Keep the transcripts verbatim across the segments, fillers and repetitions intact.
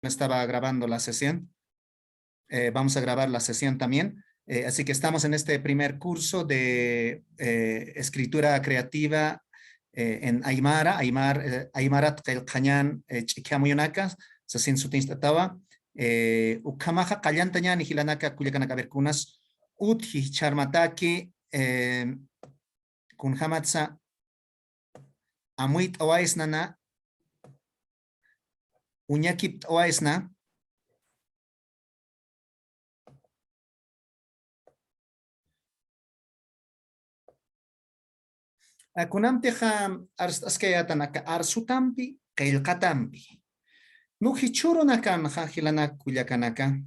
estaba grabando la sesión. Eh, vamos a grabar la sesión también. Eh, así que estamos en este primer curso de eh, escritura creativa eh, en Aymara, Aymar, eh, Aymarat qillqañan eh, ch'ikhi amuyunaka, sasin sutincht'atawa. Eh, ukhamaxa qallantañani jilanaka kullakanaka, a ver, kunas utji chharmataki, eh, kunjamatsa amuyt'awaysnana, uñakipt'awaysna. Kunamtix arst'askayätan aka arsutampi, qillqatampi. No, jichhürunakanxa jilanak kullakanaka.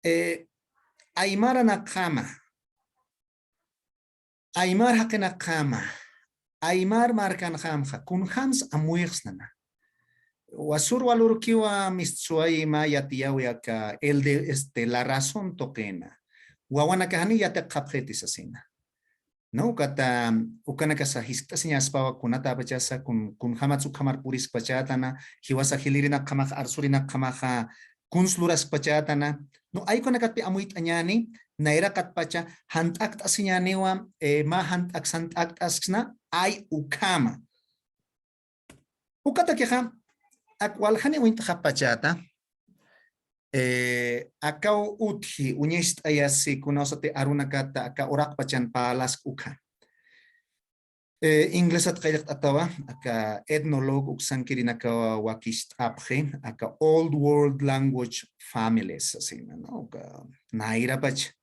Eh, aymaranakjama, aymar jaqinakjama, aymar markanjamxa, kunjams amuyxsnana. Wasür walurkiwa mistsuwayima yatiyäwi aka el de, este, la razón tuqina. Wawanaka jani yatiqxapxiti sasina. ¿No? Ukata, ukanakasa jiskt'asiñaspawa kunatäpachasa, kun, kunjamats ukhamar puriskpachätana, jiwasa jilïrinakjamaxa, arsurinakjamaxa, kuns luraskpachätana, ¿no? Ay ukanakatpi amuyt'añäni, nayraqatpacha, jant'akt'asiñäniwa, eh, mä jant'ak sant'akt'asksna, ay ukhama. Ukatakixa, ak waljani uñt'xapachäta, eh, akaw utji, uñacht'ayasi, kunawsati arunakata, aka uraqpachan parlask ukha. Eh, inglesat qillqt'atawa, aka ethnologue uksankirinakawa wakicht'apxi, aka Old World Language Families, asina, ¿no? Uka nayrapach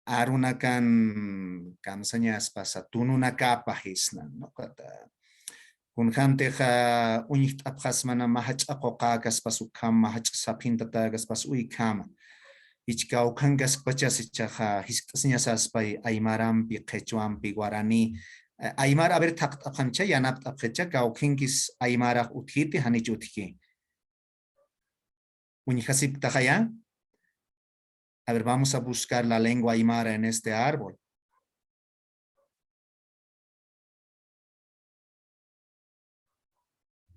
arunakan kamsañaspasa tununakapa jisnan, ¿no? Ukata kunjamtixa uñjt'apxasmana mä jach'a quqäkaspas ukham, mä jach'a saphintatäkaspas uykhama. Jichha kawkhankaskpachas jichhaxa jiskt'asiñasaspay aymarampi, qhichwampi, guaraní, eh, aymar, a ver, thaqt'apxamcha, yanapt'apxicha, kawkhinkis aymarax utjiti, janich utjki. Uñjasipktaxaya. A ver, vamos a buscar la lengua aymara en este árbol.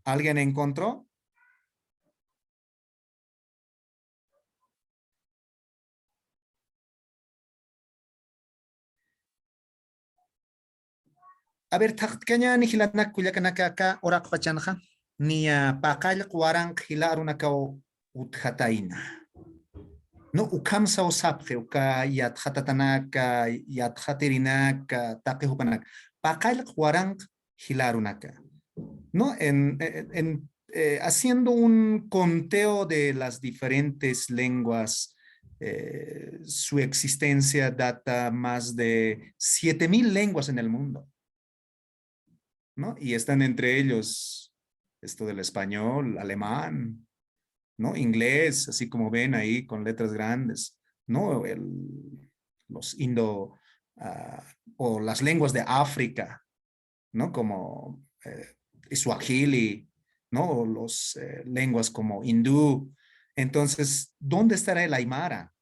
¿Alguien encontró? A ver, thaqtkañäni jilanak kullakanaka aka uraqpachanxa, niya paqallq waranq jila arunakaw utjatayna. No, ukham sawsapxi, uka yatxatatanaka, yatxatirinaka, taqi jupanaka. Paqallq waranq jila arunaka. ¿No? En, en, en, eh, haciendo un conteo de las diferentes lenguas, eh, su existencia data más de siete mil lenguas en el mundo, ¿no? Y están entre ellos esto del español, alemán, ¿no? Inglés, así como ven ahí con letras grandes, ¿no? El, los indo, ah, o las lenguas de África, ¿no? Como eh, swahili, ¿no? O los eh, lenguas como hindú. Entonces, ¿dónde estará el aymara?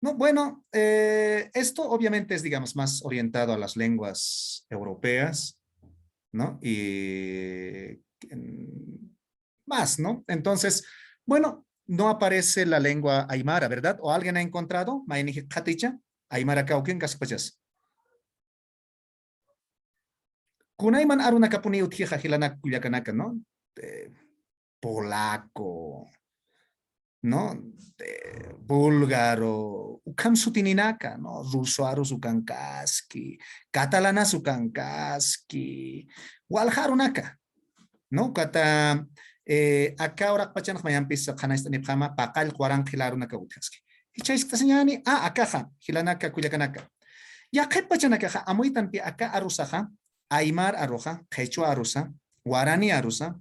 No, bueno, eh, esto obviamente es, digamos, más orientado a las lenguas europeas, ¿no? Y en, más, ¿no? Entonces, bueno, no aparece la lengua aymara, ¿verdad? ¿O alguien ha encontrado? Mayni jikxaticha, aymara kawkin kaspachas. Kunayman arunakapuni utjixa jilanak kullakanaka, ¿no? Eh, polaco, ¿no? Eh, búlgaro, ukham sutininaka, ¿no? Ruso arus ukankaski, catalanas ukankaski, walja arunaka, ¿no? Ukata, eh, aka uraqpachanx mayampis qhanañcht'anipxama, paqallq waranq jila arunaka utjaski. Jichha jiskt'asiñäni, a, akaxa, jilanaka, kullakanaka. Yaqhip pachanakaxa, amuytanpi aka arusaxa, aymar aruxa, qhichwa arusa, guarani arusa.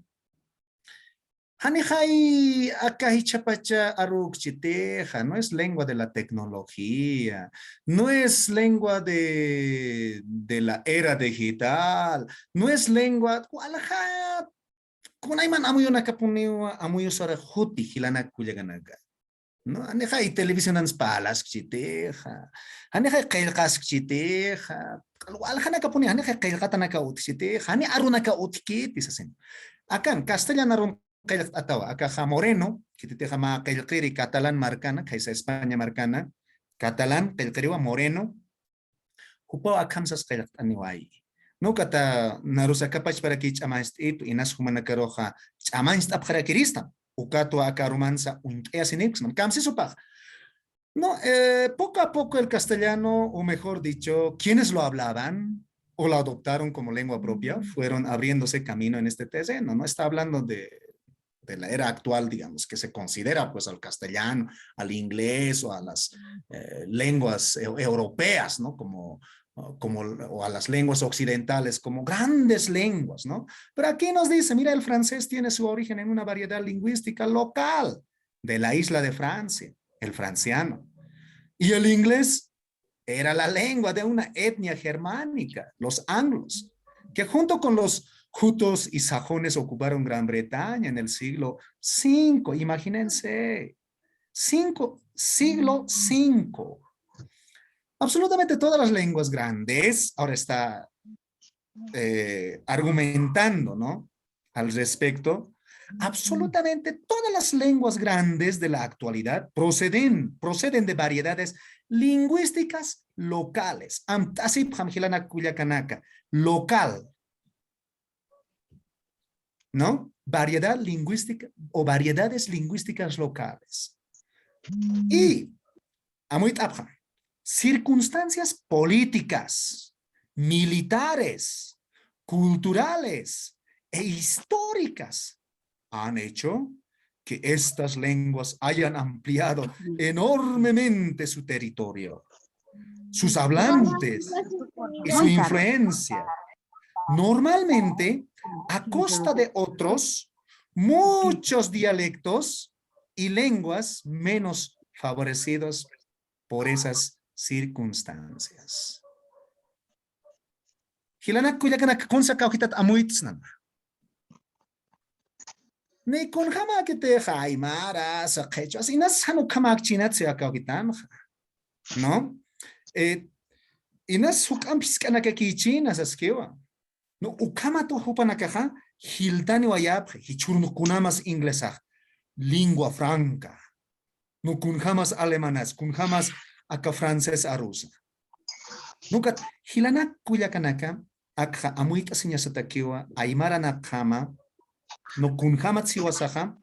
Janixay aka jichhapacha arukchitixa, no es lengua de la tecnología, no es lengua de, de la era digital, no es lengua, walja, kunayman amuyunakapuniwa, amuyusara juti jilanak kullakanaka. ¿No? Janixay televisionans parlaskchitixa, janixay qillqaskchitixa, waljanakapuni, janixay qillqatanaka utjchitixa, jani arunaka utjkiti sasin. Akan, castellan arun qillqt'atawa, akaxa Moreno, khititixa mä qillqiri catalán markana, khaysa España markana, catalán qillqiriwa Moreno, jupaw akham sas qillqt'aniwayi. Nukata narus akapachparakï ch'amañcht'itu, inas jumanakaruxa ch'amañcht'apxarakiristam. Ukatwa aka arumansa uñt'ayasiniksman. Kamsisupax. No, eh, poco a poco el castellano, o mejor dicho, quienes lo hablaban o lo adoptaron como lengua propia, fueron abriéndose camino en este terreno, ¿no? Está hablando de, de la era actual, digamos, que se considera, pues, al castellano, al inglés o a las, eh, lenguas eu-, europeas, ¿no? Como, como, o a las lenguas occidentales como grandes lenguas, ¿no? Pero aquí nos dice, mira, el francés tiene su origen en una variedad lingüística local de la isla de Francia, el franciano. Y el inglés era la lengua de una etnia germánica, los anglos, que junto con los jutos y sajones ocuparon Gran Bretaña en el siglo cinco. Imagínense, cinco, siglo cinco. Absolutamente todas las lenguas grandes, ahora está, eh, argumentando, ¿no? Al respecto, absolutamente todas las lenguas grandes de la actualidad proceden, proceden de variedades lingüísticas locales. Amtasipxam jilanak kullakanaka, local. ¿No? Variedad lingüística o variedades lingüísticas locales. Y, amuyt'apxam, circunstancias políticas, militares, culturales e históricas han hecho que estas lenguas hayan ampliado enormemente su territorio, sus hablantes y su influencia, normalmente a costa de otros, muchos dialectos y lenguas menos favorecidos por esas circunstancias. Jilanak kullakanaka, kunsa kawkitat amuytsnama. Ni kunjamäkitixa aymara, sa qhichwa, inas jan ukhamäkchinat siwa kawkitanxa. ¿No? Eh, inas juk'amp jisk'anakakïchina saskiwa. No, ukhamat jupanakaxa jiltaniwayapxi, jichhürux kunamas inglesax, lengua franca. No, kunjamas alemanas, kunjamas aka francés arusa. No, ukat jilanak kullakanaka, akxa amuyt'asiñasatakiwa, aymaranakjama, no, kunjamat jiwasaxa,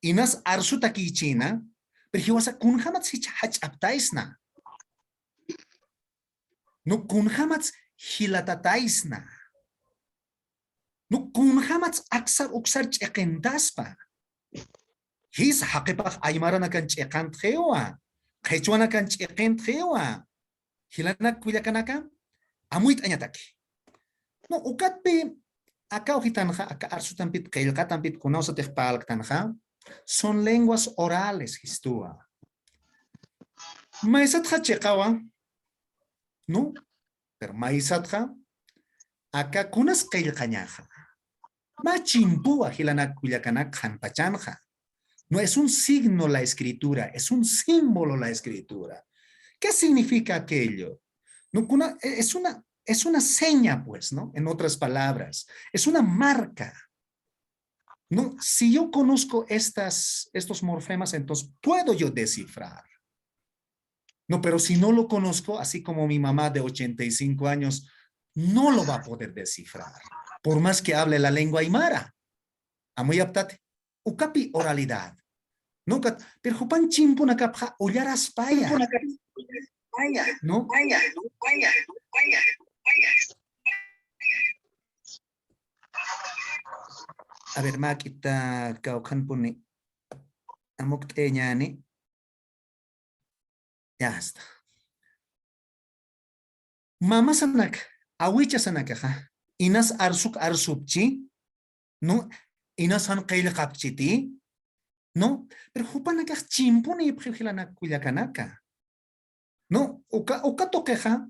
inas arsutakïchina, pero jiwasa kunjamat jich jach'aptaysna. No, kunjamats jilatataysna. No, kunjamats aksar uksar ch'iqintaspa. Jis jaqipax aymaranakan ch'iqintxiwa, qhichwanakan ch'iqintxiwa. Jilanak kullakanaka, amuyt'añataki. No, ukatpi, aka ujitanxa, aka arsutampit, qillqatampit, kunawsatix parlktanxa, son lenguas orales, jistuwa. Maysatxa chiqawa, ¿no? Pero maysatxa, aka kunas qillqañaxa. Mä chimpuwa jilanak kullakanak qhanpachanxa. No es un signo la escritura, es un símbolo la escritura. ¿Qué significa aquello? No, kuna, e-, es una, es una seña, pues, ¿no? En otras palabras, es una marca. No, si yo conozco estas, estos morfemas, entonces puedo yo descifrar. No, pero si no lo conozco, así como mi mamá de ochenta y cinco años, no lo va a poder descifrar, por más que hable la lengua aymara. Amuyaptati. Ukapi oralidad. No, ukat, pero jupan chimpunakapxa ullaraspaya. ¿No? A ver, mä k'ita kawkhanpuni. Amukt'ayañäni. Ya está. Mamasanak, awichasanakaxa, inas arsuk arsupchi, ¿no? Inas jan qillqapchiti, ¿no? Pero jupanakax chimpunipxiw jilanak kullakanaka. ¿No? Uka, uka tuqixa,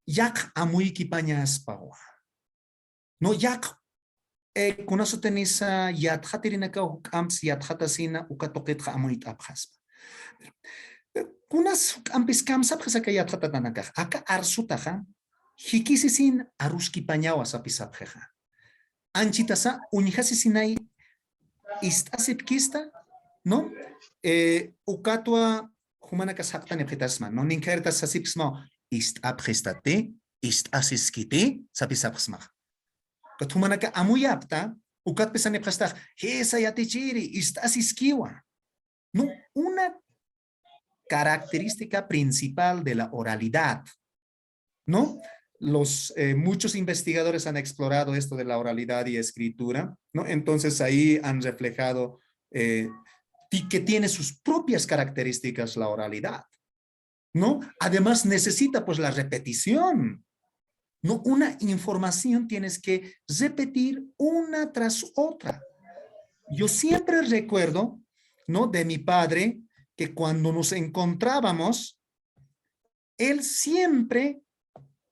yaqha amuykipañaspawa. No, yaqha, eh, kunasatix inisa yatxatirinakaw juk'amps yatxatasina uka tuqitxa amuyt'apxaspa. Pero kunas juk'ampis kamsapxis aka yatxatatanakax, aka arsutaxa, jikisisin aruskipañawa sapisapxixa. anchitasa uñjasisinay ist'asipkista, ¿no? Eh, ukatwa jumanakas jaqtanipxitasma, ¿no? Ninkhayratas sasipksma, ist'apxistati, ist'asiskiti, sapisapxsmax. Ukat jumanaka amuyapta, ukatpisanipxastax, jisa yatichiri, ist'asiskiwa. No, una característica principal de la oralidad, ¿no? Los, eh, muchos investigadores han explorado esto de la oralidad y escritura, ¿no? Entonces ahí han reflejado, eh, ti- que tiene sus propias características la oralidad, ¿no? Además necesita pues la repetición, ¿no? Una información tienes que repetir una tras otra. Yo siempre recuerdo, ¿no? De mi padre, que cuando nos encontrábamos, él siempre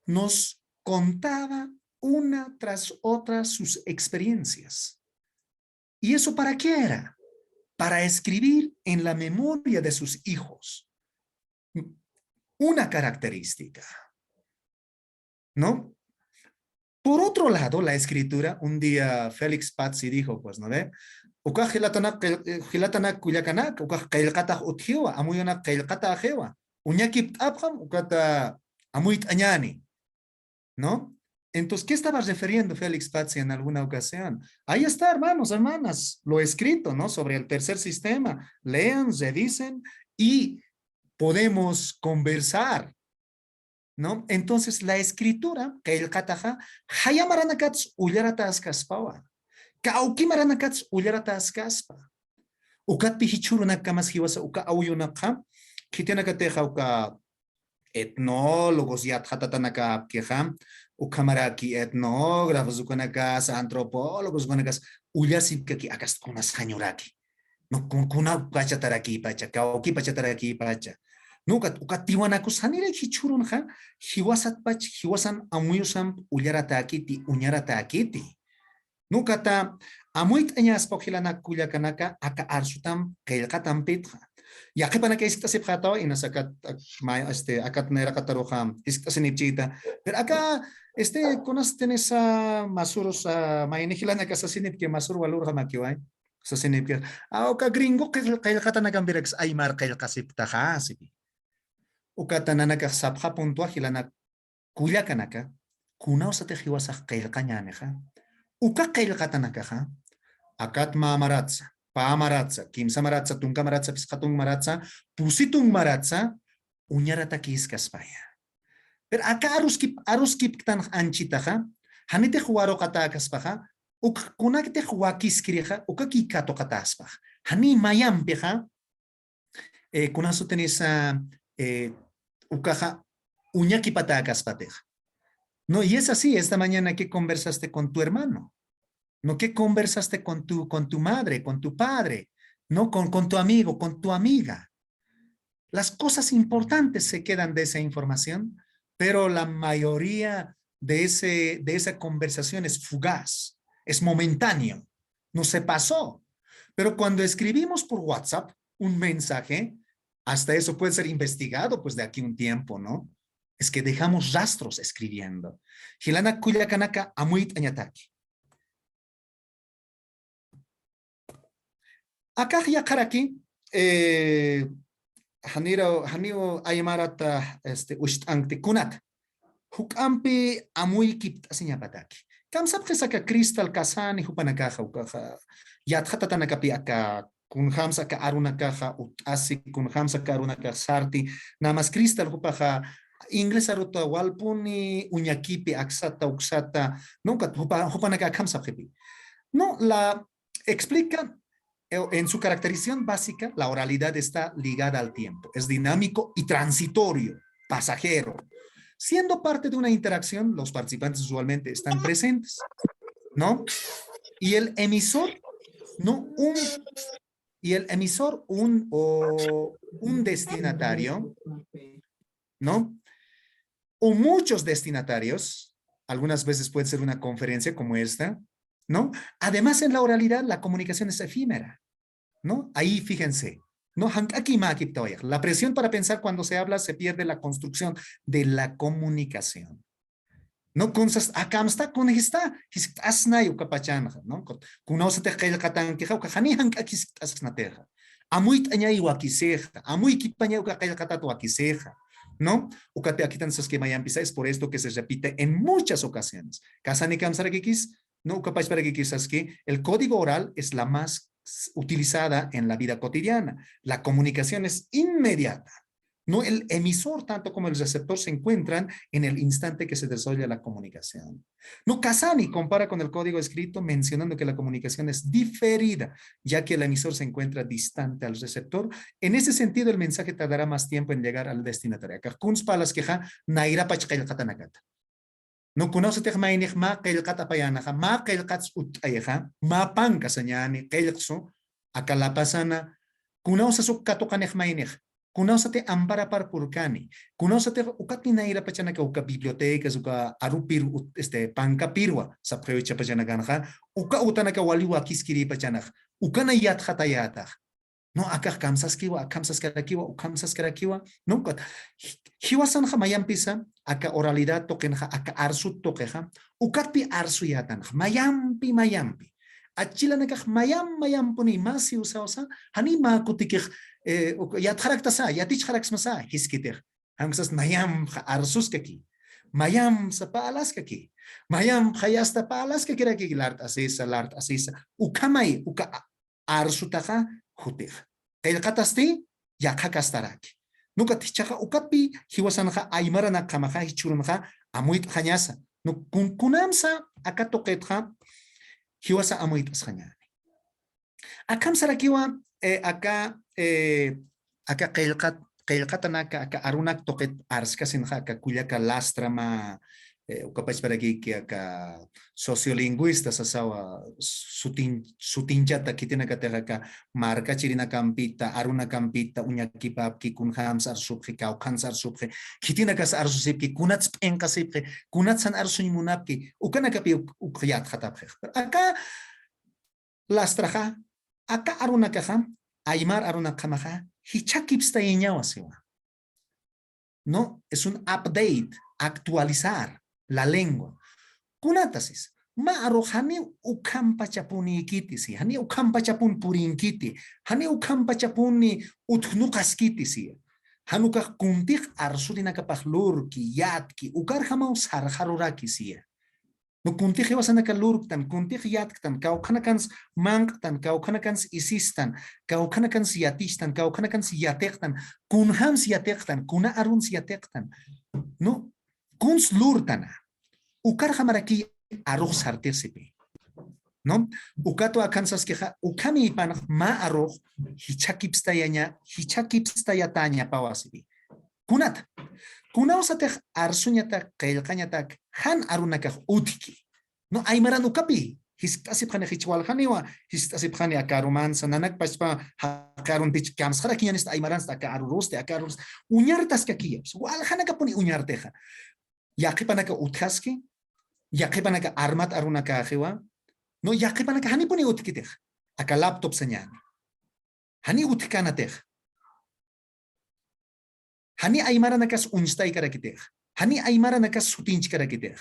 nos contaba una tras otra sus experiencias. ¿Y eso para qué era? Para escribir en la memoria de sus hijos. Una característica, ¿no? Por otro lado, la escritura, un día Félix Pazzi dijo, pues, ¿no ve? Ukax jilatanak, eh, jilatanak kullakanak, ukax qillqatax utjiwa, amuyunak qillqataxiwa. Uñakipt'apxam, ukata amuyt'añani, ¿no? Entonces, ¿qué estaba refiriendo Félix Pazzi en alguna ocasión? Ahí está, hermanos, hermanas, lo escrito, ¿no? Sobre el tercer sistema. Lean, revisen y podemos conversar, ¿no? Entonces, la escritura, qillqataxa, jaya maranakats ullaratäskaspawa. Kawki maranakats ullaratäskaspa. Ukatpi jichhürunakkamas jiwasa uka awiyunakxa, khitinakatixa uka etnólogos yatxatatanakapkixa, ukhamaraki etnógrafos, ukanakas antropólogos, ukanakas ullasipkaki akast kuna sañuraki. No, kun-, kuna pachatarakïpacha, kawki pachatarakïpacha. No, ukat, ukat tiwanakus janira jichhürunxa, jiwasatpach, jiwasan amuyusamp ullaratäkiti, uñaratäkiti. No, ukata amuyt'añaspa jilanak kullakanaka, aka arsutamp qillqatampitxa. Yaqhipanaka jiskt'asipxätawa, inas akat, ak-, ma-, este, akat nayraqataruxa jiskt'asinipchïta. Pero aka, este, kunastinisa masurus, ah, mayni jilanaka sasinipki masur walurxamakiway. Sasinipki, ah, uka gringo qil-, qillqatanakampirakiskis aymar qillqasipktaxa, sipi. Ukata nanakax sapxapuntwa jilanak kullakanaka, kunawsatix jiwasax qillqañänixa, uka qillqatanakaxa, akat mä maratsa, pä maratsa, kimsa maratsa, tunka maratsa, phisqa tunka maratsa, pusi tunka maratsa, uñaratakïskaspaya. Pero aka aruskip-, aruskipktanx anchitaxa, janitix waruqatäkaspaxa, uk kunatix wakiskirixa, ukakï katuqatäspax. Janiy mayampixa, eh, kunasutinisa, eh, ukaxa uñakipatäkaspatix. No, y es así, esta mañana que conversaste con tu hermano, no, que conversaste con tu, con tu madre, con tu padre, no, con, con tu amigo, con tu amiga. Las cosas importantes se quedan de esa información, pero la mayoría de ese, de esa conversación es fugaz, es momentáneo, no se pasó. Pero cuando escribimos por WhatsApp un mensaje, hasta eso puede ser investigado, pues, de aquí un tiempo, ¿no? Es que dejamos rastros escribiendo. Jilanak kullakanaka amuyt'añataki. Akax yaqharaki, eh, janira, janiw aymarata, este, ucht'ankti kunat. Juk'ampi amuykipt'asiñapataki. Kamsapxisa aka Crystal Casani jupanakaxa, ukaxa, yatxatatanakapi aka kunjams aka arunakaxa ut'asi, kunjams aka arunakax sarti, namas Crystal jupaxa inglés aruta walpuni uñakipi aksata, uksata, ¿no? Ukat jupa-, jupanaka akham sapxipi. No, la explica, eh, en su caracterización básica, la oralidad está ligada al tiempo, es dinámico y transitorio, pasajero. Siendo parte de una interacción, los participantes usualmente están presentes, ¿no? Y el emisor, no un, y el emisor, un, o un destinatario, ¿no? O muchos destinatarios, algunas veces puede ser una conferencia como esta, ¿no? Además, en la oralidad, la comunicación es efímera, ¿no? Ahí fíjense, ¿no? Jank'aki mä kiptawayax. La presión para pensar cuando se habla se pierde la construcción de la comunicación. No, kunsas akamsta, kunjista, jiskt'asnay uka pachanxa, ¿no? Kunawsatix qillqatankixa, uka jani jank'ak jiskt'asnatixa. Amuyt'añay wakisixa, amuykipañay uka qillqatat wakisixa, ¿no? Ukatpi akitan saski mayampisa, es por esto que se repite en muchas ocasiones. Kasani kamsarakikis, ¿no? Uka pachparakikis saski, el código oral es la más utilizada en la vida cotidiana. La comunicación es inmediata. No, el emisor tanto como el receptor se encuentran en el instante que se desarrolla la comunicación. No, Casani compara con el código escrito mencionando que la comunicación es diferida, ya que el emisor se encuentra distante al receptor. En ese sentido, el mensaje tardará más tiempo en llegar al destinatario. Akax kuns palaskexa, nayrapach qillqatanakata. No, kunawsatix maynix mä qillqat apayänaxa, mä qillqat utt'ayixa, mä panka sañäni, qillqsu, aka lapasana, kunawsas uk katuqanix maynix, kunawsati amparapar purkani, kunawsatix ukatni nayrapachanaka uka bibliotecas, uka arupir, ut-, este, pankapirwa, sapxiw ichapachanakanxa, uka utanaka wali wakiskiripachanax, ukana yatxatayätax. No, akax kamsaskiwa, akamsaskarakiwa, ukamsaskarakiwa, ¿no? Ukat, ji-, jiwasanxa mayampisa, aka oralidad tuqinxa, aka arsut tuqixa, ukatpi arsuyätanxa, mayampi, mayampi. Achilanakax mayam, mayampuni, masi usawsa, jani mä kutikix, eh, uk-, yatxaraktasa, yatichxaraksmasa, jiskitix. Jan ukasas mayamxa arsuskaki, mayamsa parlaskaki, mayamxa yasta parlaskakiraki, lart'asisa, lart'asisa, ukhamay, uka arsutaxa jutix. Qillqatasti, yaqhakastaraki. Nukat jichhaxa ukatpi jiwasanxa aymaranakjamaxa, jichhürunxa amuyt'xañasa. Nuk kun-, kunamsa aka tuqitxa jiwasa amuyt'asxañäni. Akham sarakiwa, eh, aka, eh, aka qillqat, qillqatanaka, aka arunak tuqit arskasinxa, aka kullaka Lastra mä, eh, uka pachparakiki aka sociolingüista sasawa sutin-, sutinchata khitinakatix aka markachirinakampita, arunakampita, uñakipapki, kunjams arsupxi, kawkhans arsupxi, khitinakas arsusipki, kunats p'inqasipxi, kunatsan arsuñ munapki, ukanakapi uk-, uk yatxatapxix. Pero aka Lastraxa, aka arunakaxa, aymar arunakjamaxa, jichhakipstayañawa siwa. No, es un update, actualizar la lengua. Kunatasis, mä arux jani ukhampachapunïkiti si, jani ukhampachapun purinkiti, jani ukhampachapuni utjnuqaskiti si. Jan ukax kuntix arsurinakapax lurki, yatki, ukarjamaw sarxaruraki siya. No, kuntix jiwasanaka lurktan, kuntix yatktan, kawkhanakans manq'tan, kawkhanakans isistan, kawkhanakans yatichtan, kawkhanakans yatiqtan, kunjams yatiqtan, kuna aruns yatiqtan. No, kuns lurtana. Ukarjamaraki arux sartix sipi. No, ukatwa akham saskixa, ukhamïpanx mä arux jichhakipstayaña, jichhakipstayatäñapawa sipi. Kunat, kunawsatix arsuñatak, qillqañatak, jan arunakax utjki. No, aymaran ukapi jiskt'asipxani, jichha waljaniwa jiskt'asipxani aka arumansa, nanak pachpa jaqi arunpich kamsxarakiñanista aymaransta, aka arurusti, aka arurusti, uñartaskakiya, waljanakapuni uñartixa. Yaqhipanaka utjaski, yaqhipanaka armat arunakäxiwa, no, yaqhipanaka janipuni utjkitix, aka laptop sañäni. Jani utjkänatix. Jani aymaranakas uñstaykarakitix. Jani aymaranakas sutinchkarakitix.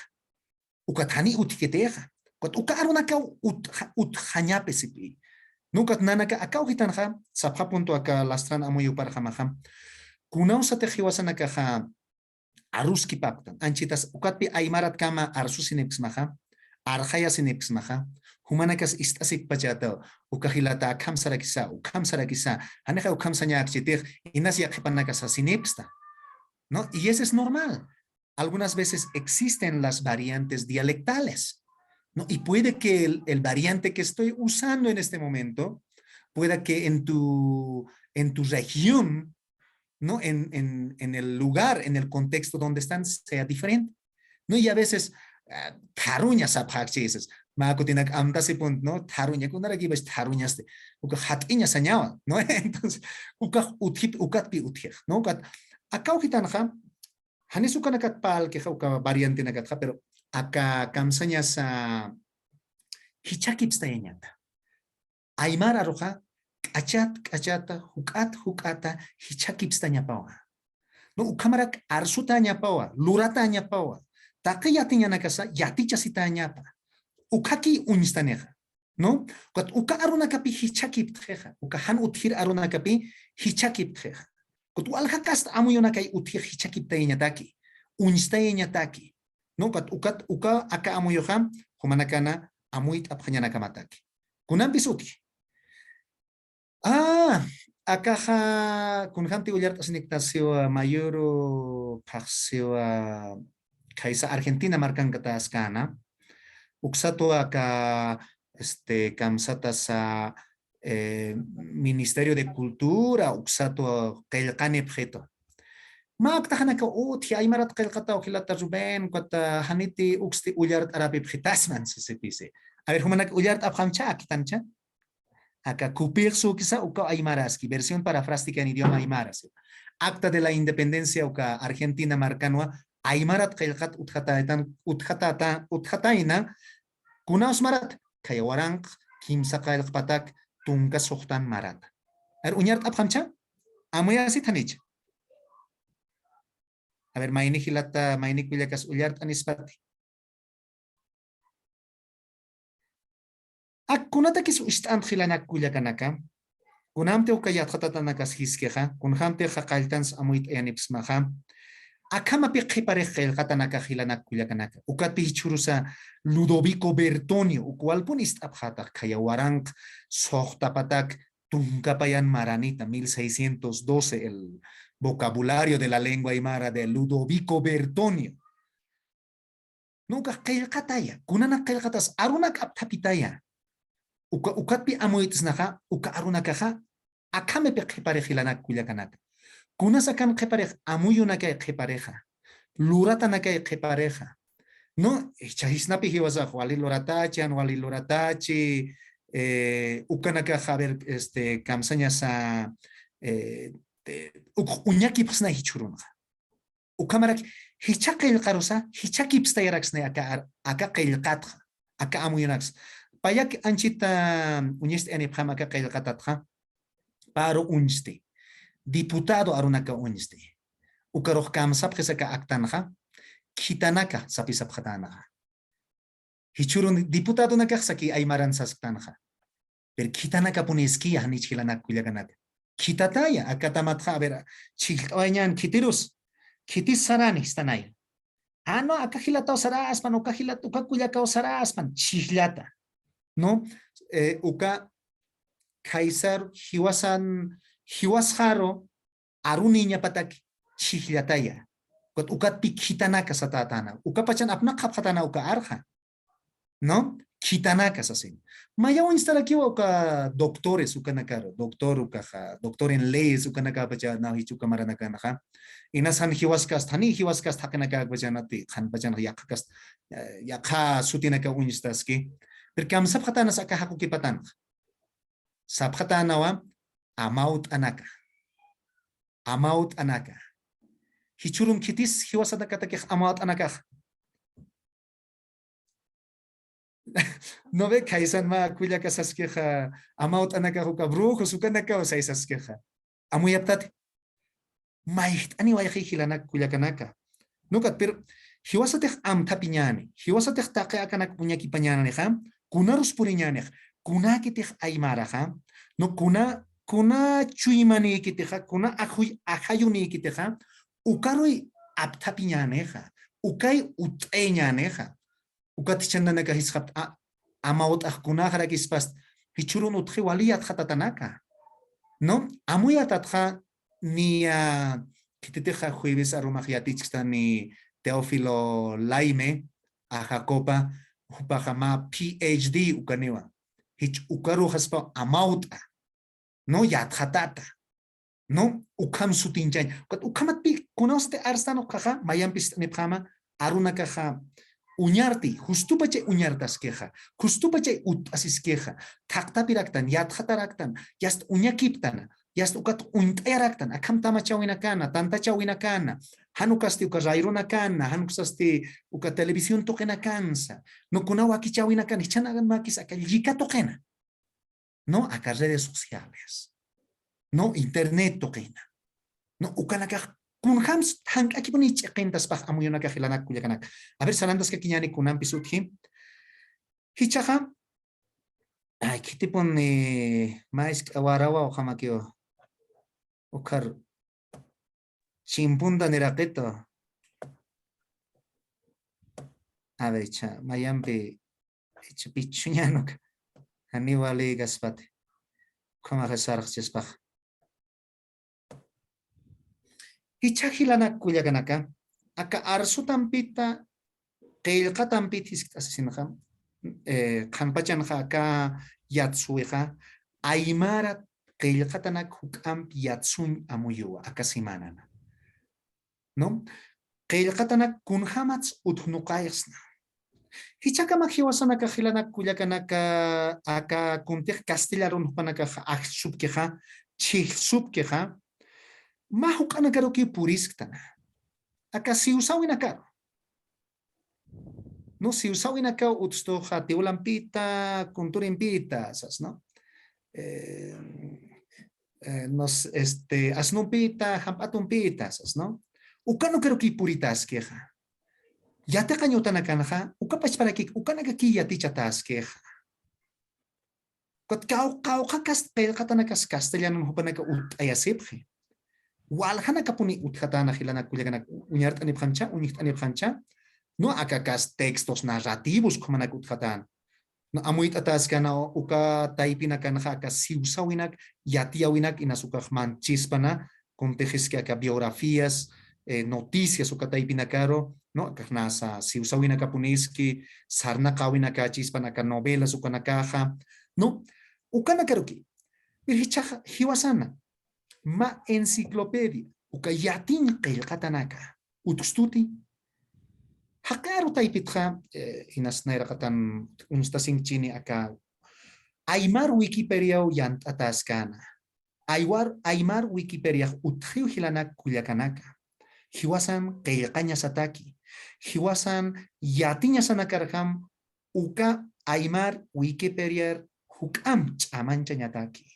Ukat jani utjkitix. Ukat uka arunakaw ut-, utjañapi sipi. Nukat nanaka aka ujitanxa, sapxa punto aka Lastran amuy uparjamaxa. Kunawsatix jiwasanakaxa aruskipapktan. Anchitas ukatpi aymaratkama arsusinipksmaxa, arxayasinipksmaxa, jumanakas ist'asipkpachätaw, uka jilata akham sarakisa, ukham sarakisa, janixa ukham sañäkchitix, inas yaqhipanakas sasinipksta. ¿No? Y eso es normal. Algunas veces existen las variantes dialectales, ¿no? Y puede que el, el variante que estoy usando en este momento, pueda que en tu, en tu región, ¿no? En, en, en el lugar, en el contexto donde están, sea diferente. ¿No? Y a veces, ah, tharuña sapxakchi dices, mä kutinak amtasipun, ¿no? Tharuña, kunarakipax tharuñasti. Uka jat'iña sañawa, ¿no? Entonces, uka utjip-, ukatpi utjix, ¿no? Ukat, aka ujitanxa, janis ukanakat parlkixa, uka variantenakatxa, pero aka kamsañasa jichhakipstayañata. Aymar aruxa, k'achat, k'achata, juk'at, juk'ata, jichhakipstañapawa. No, ukhamarak arsutäñapawa, luratäñapawa, Taqi yatiñanakasa yatichasitañapa. Ukhaki uñstanixa, ¿no? Ukat uka arunakapi jichhakiptxixa, uka jan utjir arunakapi jichhakiptxixa. Ukat walja kasta amuyunakay utjix jichhakiptayañataki, uñstayañataki, ¿no? Ukat, ukat, uka aka amuyuxa jumanakana amuyt'apxañanakamataki. Kunampis utji. Ah, akaxa kunjamti ullart'asinikta siwa mayuru phaxsiwa khaysa Argentina markankataskana. Uksatwa aka, este, kamsatasa, eh, Ministerio de Cultura, uksatwa qillqanipxitu. Mä aktaxanaka utji, aymarat qillqataw jilata Rubén, ukat janiti uksti ullart'arapipxitasman sisipisi. A ver, jumanak ullart'apxamcha, aktancha. Aka kupix sukisa uka aymaraski, versión parafrástica en idioma aymara, si. Acta de la Independencia uka Argentina markanwa aymarat qillqat utjataytan, utjatata, utjatayna, kuna usmarat, khaya waranq kimsa qillqpatak tunka suxtan marata. A ver, uñart'apxamcha, amuyasit janicha. A ver, mayni jilata, mayni kullakas ullart'anispati. Ak kunatakis ist'ant jilanak kullakanaka, kunamti uka yatxatatanakas jiskixa, kunjamti jaqalltans amuyt'ayanipsmaxa, akhamapi qhiparix qillqatanaka jilanak kullakanaka. Ukatpi jichhurusa Ludovico Bertonio, ukwalpun ist'apxatax khaya waranq suxtapatak tunkapayan maranita, mil seiscientos doce, el vocabulario de la lengua aymara de Ludovico Bertonio. No, ukax qillqataya, kunanak qillqatas, arunak apthapitaya. Uka, ukatpi amuyt'snaxa, uka arunakaxa, akhamipi qhiparix jilanak kullakanaka. Kunas akan qhiparix, amuyunakay qhiparixa, luratanakay qhiparixa. No, jichha jisnapi jiwasax, wali luratachi, jan wali luratachi, eh, ukanakax, a ver, este, kamsañasa, eh, te, uk uñakipxsna jichhürunxa. Ukhamarak jichha qillqarusa, jichhakipstayaraksna aka ar-, aka qillqatxa, aka amuyunaksa. Payak anchita uñist'ayanipxam aka qillqatatxa, paru uñsti, diputado arunaka uñsti. Ukarux kamsapxis aka aktanxa, khitanaka sapisapxatänaxa. Jichhürun diputadonakax saki aymaran sasktanxa. Pero khitanakapuniskiya, janich jilanak kullakanaka. Khitataya, akatamatxa, a ver, chhijllt'awayañän khitirus, khitis sarani, jistanaya. Ah, no, aka jilataw saraspan, uka jilat-, uka kullakaw saraspan, chhijllata. No, eh, uka khaysaru, jiwasan, jiwasxaru, aruniñapatak chhijllataya. Ukat, ukatpi khitanaka satätäna. Ukapachan apnaqapxatäna uka arxa. ¿No? Khitanaka sasin. Maya uñstarakiwa uka doctores ukanakaru, doctor ukaxa, doctor en leyes ukanakapacha, naw jich uka maranakanxa. Inas jan jiwaskast, jani jiwaskast jaqinakäkpachanati, qhanpachanxa yaqhakast, eh, yaqha sutinaka uñstaski. Pero kamsapxatänas aka jaqukipatanxa. Sapxatänawa amawt'anaka. Amawt'anaka. Jichhürun khitis jiwasanakatakix amawt'anakax. No ve, khaysan mä kullaka saskixa, amawt'anakax uka brujos ukanakaw say saskixa. Amuyaptati. Mayjt'aniwayxi jilanak kullakanaka. Ukat, pero jiwasatix amthapiñäni, jiwasatix taqi akanak uñakipañänixa, kunarus puriñänix, kunäkitix aymaraxa, no, kuna, kuna chuymanïkitixa, kuna ajuy-, ajayunïkitixa, ukaruy apthapiñänixa, ukay utt'ayañänixa. Ukat jichhan nanakax jisxapta, a-, amawt'ax kunaxarakispast, jichhürun utji wali yatxatatanaka. No, amuyatatxa niya, khititixa jueves arumax yatichkstani Teófilo Laime, Ajacopa, jupaxa mä P H D ukaniwa. Jich ukarux jaspa amawt'a. No, yatxatata. No, ukham sutinchañ. Ukat ukhamatpi, kunawsti arstan ukhaxa, mayampis ist'anipxäma, arunakaxa uñarti, justupa chay uñartaskixa, justupa chay utt'asiskixa, thaqtapiraktan, yatxataraktan, yast uñakiptana, yast ukat uñt'ayaraktan, akham tamachäwinakana, tantachäwinakana, jan ukasti uka rayrunakana, jan ukasti uka televisión tuqinakansa, no, kuna wakichäwinakana, jichhanakan makis aka llika tuqina. No, aka redes sociales, no, internet tuqina, no, ukanakax Kunjams jank'akipuni ch'iqintaspax amuyunaka jilanak kullakanaka. A ver, sarantaskakiñäni kunampis utji. Jichhaxa, ay, khitipun, eh, mä isk'a warawa ukhamakiw. Ukhar chimpunta niraqita. A ver, icha, mayampi, icha pichuñäni uka. Janiw walïkaspati. Ukhamaxa sarxchaspax. Jichha jilanak kullakanaka, aka arsutampita, qillqatampita jiskt'asisinxa, eh, qhanpachanxa aka yatsuwixa, aymara qillqatanak juk'amp yatsuñ amuyuwa, aka semanana. ¿No? Qillqatanak kunjamats utjnuqayxsna. Jichhakamak jiwasanaka jilanak kullakanaka, aka kuntix castellarun jupanakaxa ajllsupkixa, chhijllsupkixa, mä juk'anakarukiw purisktan. Aka siwsäwinakaru. No, siwsäwinakaw utjstuxa tiwlampita, kunturimpita, sas, ¿no? Eh, eh, nos, este, asnumpita, jamp'atumpita, sas, ¿no? Ukanukarukiy puritäskixa. Yatiqañ utanakanxa, uka pachparakik, ukanakakiy yatichatäskixa. Ukat kaw-, qawqha kast-, qillqatanakas castellanun jupanaka utt'ayasipxi. Waljanakapuni utjatäna jilanak kullakanaka, uñart'anipxamcha, uñjt'anipxamcha, no, aka kas textos narrativos ukhamanaka utjatäna. No, amuyt'atäskana uka taypinakanxa aka siwsäwinak, yatiyäwinak, inas ukax manchispana, kuntixiski aka biografías, eh, noticias uka taypinakaru, ¿no? Akax nasa siwsäwinakapuniski, sarnaqäwinakächispan aka novelas ukanakaxa, ¿no? Ukanakaruki. Pero jichhaxa jiwasana, mä enciclopedia, uka yatiñ qillqatanaka, utjstuti. Jaqi aru taypitxa, eh, inas nayraqatan uñstasinkchini aka aymar Wikipediaw yant'atäskana. Aymar, aymar Wikipediax utjiw jilanak kullakanaka. Jiwasan qillqañasataki. Jiwasan yatiñasanakarjam uka aymar Wikipediar juk'amp ch'amañchañataki.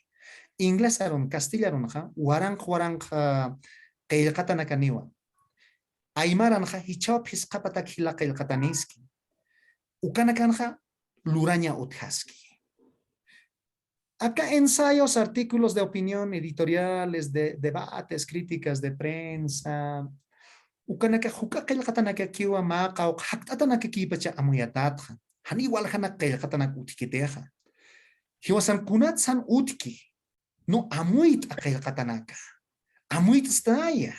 Inglesarun, castellarunxa, waranq, waranq, ah, qillqatanakaniwa. Aymaranxa jichhaw phisqapatak jila qillqataniski. Ukanakanxa luraña utjaski. Aka ensayos, artículos de opinión, editoriales, de, debates, críticas de prensa, ukanaka juk'a qillqatanakakiwa mä qawqha jakt'atanakakipacha amuyatätxa. Janiw waljanak qillqatanak utjkitixa. Jiwasan kunatsan utjki, no amuyt'a qillqatanaka. Amuyt'staya.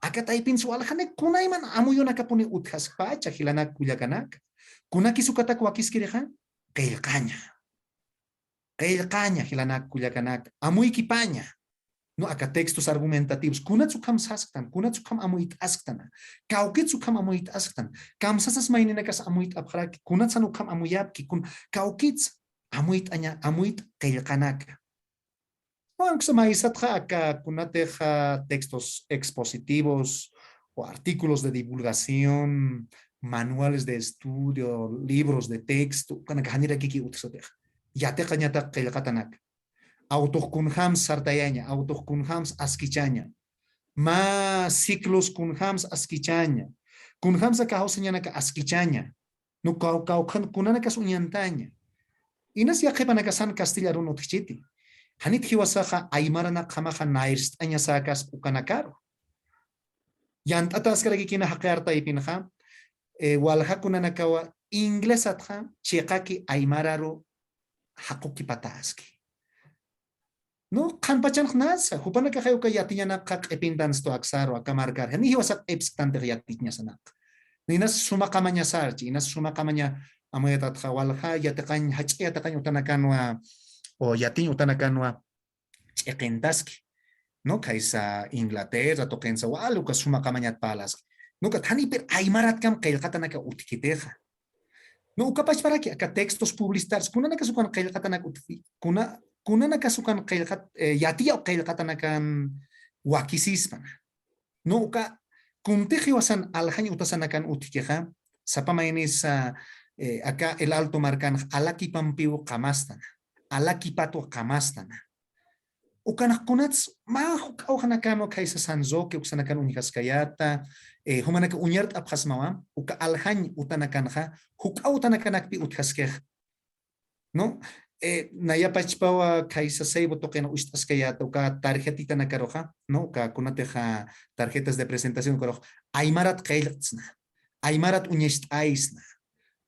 Aka taypinsa waljanak kunayman amuyunakapuni utjaskpacha jilanak kullakanaka. Kunakis ukatak wakiskirixa, qillqaña. Qillqaña jilanak kullakanaka, amuykipaña. No, aka textos argumentativos, kunats ukham sasktan, kunats ukham amuyt'asktan, kawkits ukham amuyt'asktan, kamsasas mayninakas amuyt'apxaraki, kunatsan ukham amuyapki, kun-, kawkits amuyt'aña, amuyt'a qillqanaka. No, aunque sea maysatxa aka kunatix, ah, textos expositivos o artículos de divulgación, manuales de estudio, libros de texto, ukanaka janirakiki utjsatix. Yatiqañatak qillqatanak. Awtux kunjams sartayaña, awtux kunjams askichaña. Mä ciclos kunjams askichaña. Kunjamsa kawsañanaka askichaña. No, kaw-, kawkhan kunanakas uñantaña. Inas yaqhipanakasan castellarun utjchiti. Janit jiwasaxa aymaranakjamaxa nayrst'añasäkaspa ukanakaru. Yant'atäskarakikina jaqi ar taypinxa, eh, walja kunanakawa inglesatxa chiqaki aymararu jaqukipatäski. No, qhanpachanx nasa, jupanakaxay uka yatiñanakxa q'ipintanstu aksaru, aka markar, jani jiwasa q'ipsktantix yatiñasanakxa. Inas sumaqamañasarchi, inas sumaqamaña amuyatatxa walja yatiqañ, jach'a yatiqañ utanakanwa, o yatiñ utanakanwa, ch'iqintaski, ¿no? Khaysa Inglaterra, tuqinsa wal uka sumaqamañat parlaski. No, ukat janipir aymaratkam qillqatanaka utjkitixa. No, uka pachparaki, aka textos publicitarios, kunanakas ukan qillqatanak utjki, kuna, kunanakas ukan qillqat-, eh, yatiyaw qillqatanakan wakisispana. No, uka kuntix jiwasan aljañ utasanakan utjkixa, sapa maynisa, eh, aka El Alto markanx alakipampiw qamastana, alakipatwa qamastana. Ukanakkunats mä juk'aw janakan ukhaysa San Roque uksanakan uñjaskayata, eh, jumanaka uñart'apxasmawa, uka aljañ utanakanxa, juk'aw utanakanakpi utjaskix. ¿No? Eh, nayapachpawa khaysa Seibo tuqina ucht'askayata, uka tarjetitanakaruxa, ¿no? Uka kunatixa tarjetas de presentación ukarux, aymarat qillqtsna, aymarat uñacht'aysna,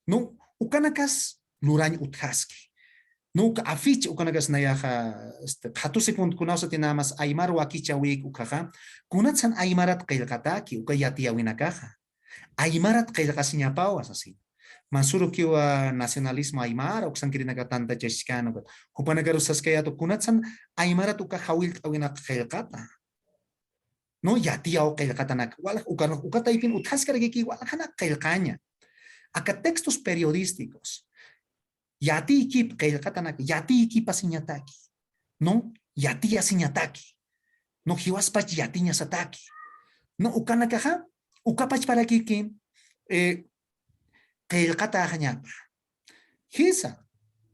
¿no? Ukanakas lurañ utjaski. ¿No? Uka afiche ukanakas nayaxa, este, qhatusipunta kunawsati nada más aymar wakichäwik ukhaxa, kunatsan aymarat qillqataki, uka yatiyäwinakaxa. Aymarat qillqasiñapawa sasina. Mä surukiwa nacionalismo aymara uksankirinaka tantachachkän ukat. Jupanakarus saskayäta kunatsan aymarat uka jawillt'äwinak qillqata. ¿No? Yatiyaw qillqatanak. Walja uka, uka taypin utjaskarakiki waljanak qillqaña. Aka textos periodísticos. Yatiykip qillqatanak, yatiykipasiñataki. ¿No? Yatiyasiñataki. ¿No? Jiwaspach yatiñasataki. ¿No? Ukanakaxa, ukapachparakiki, eh, qillqataxañapa. Jisa,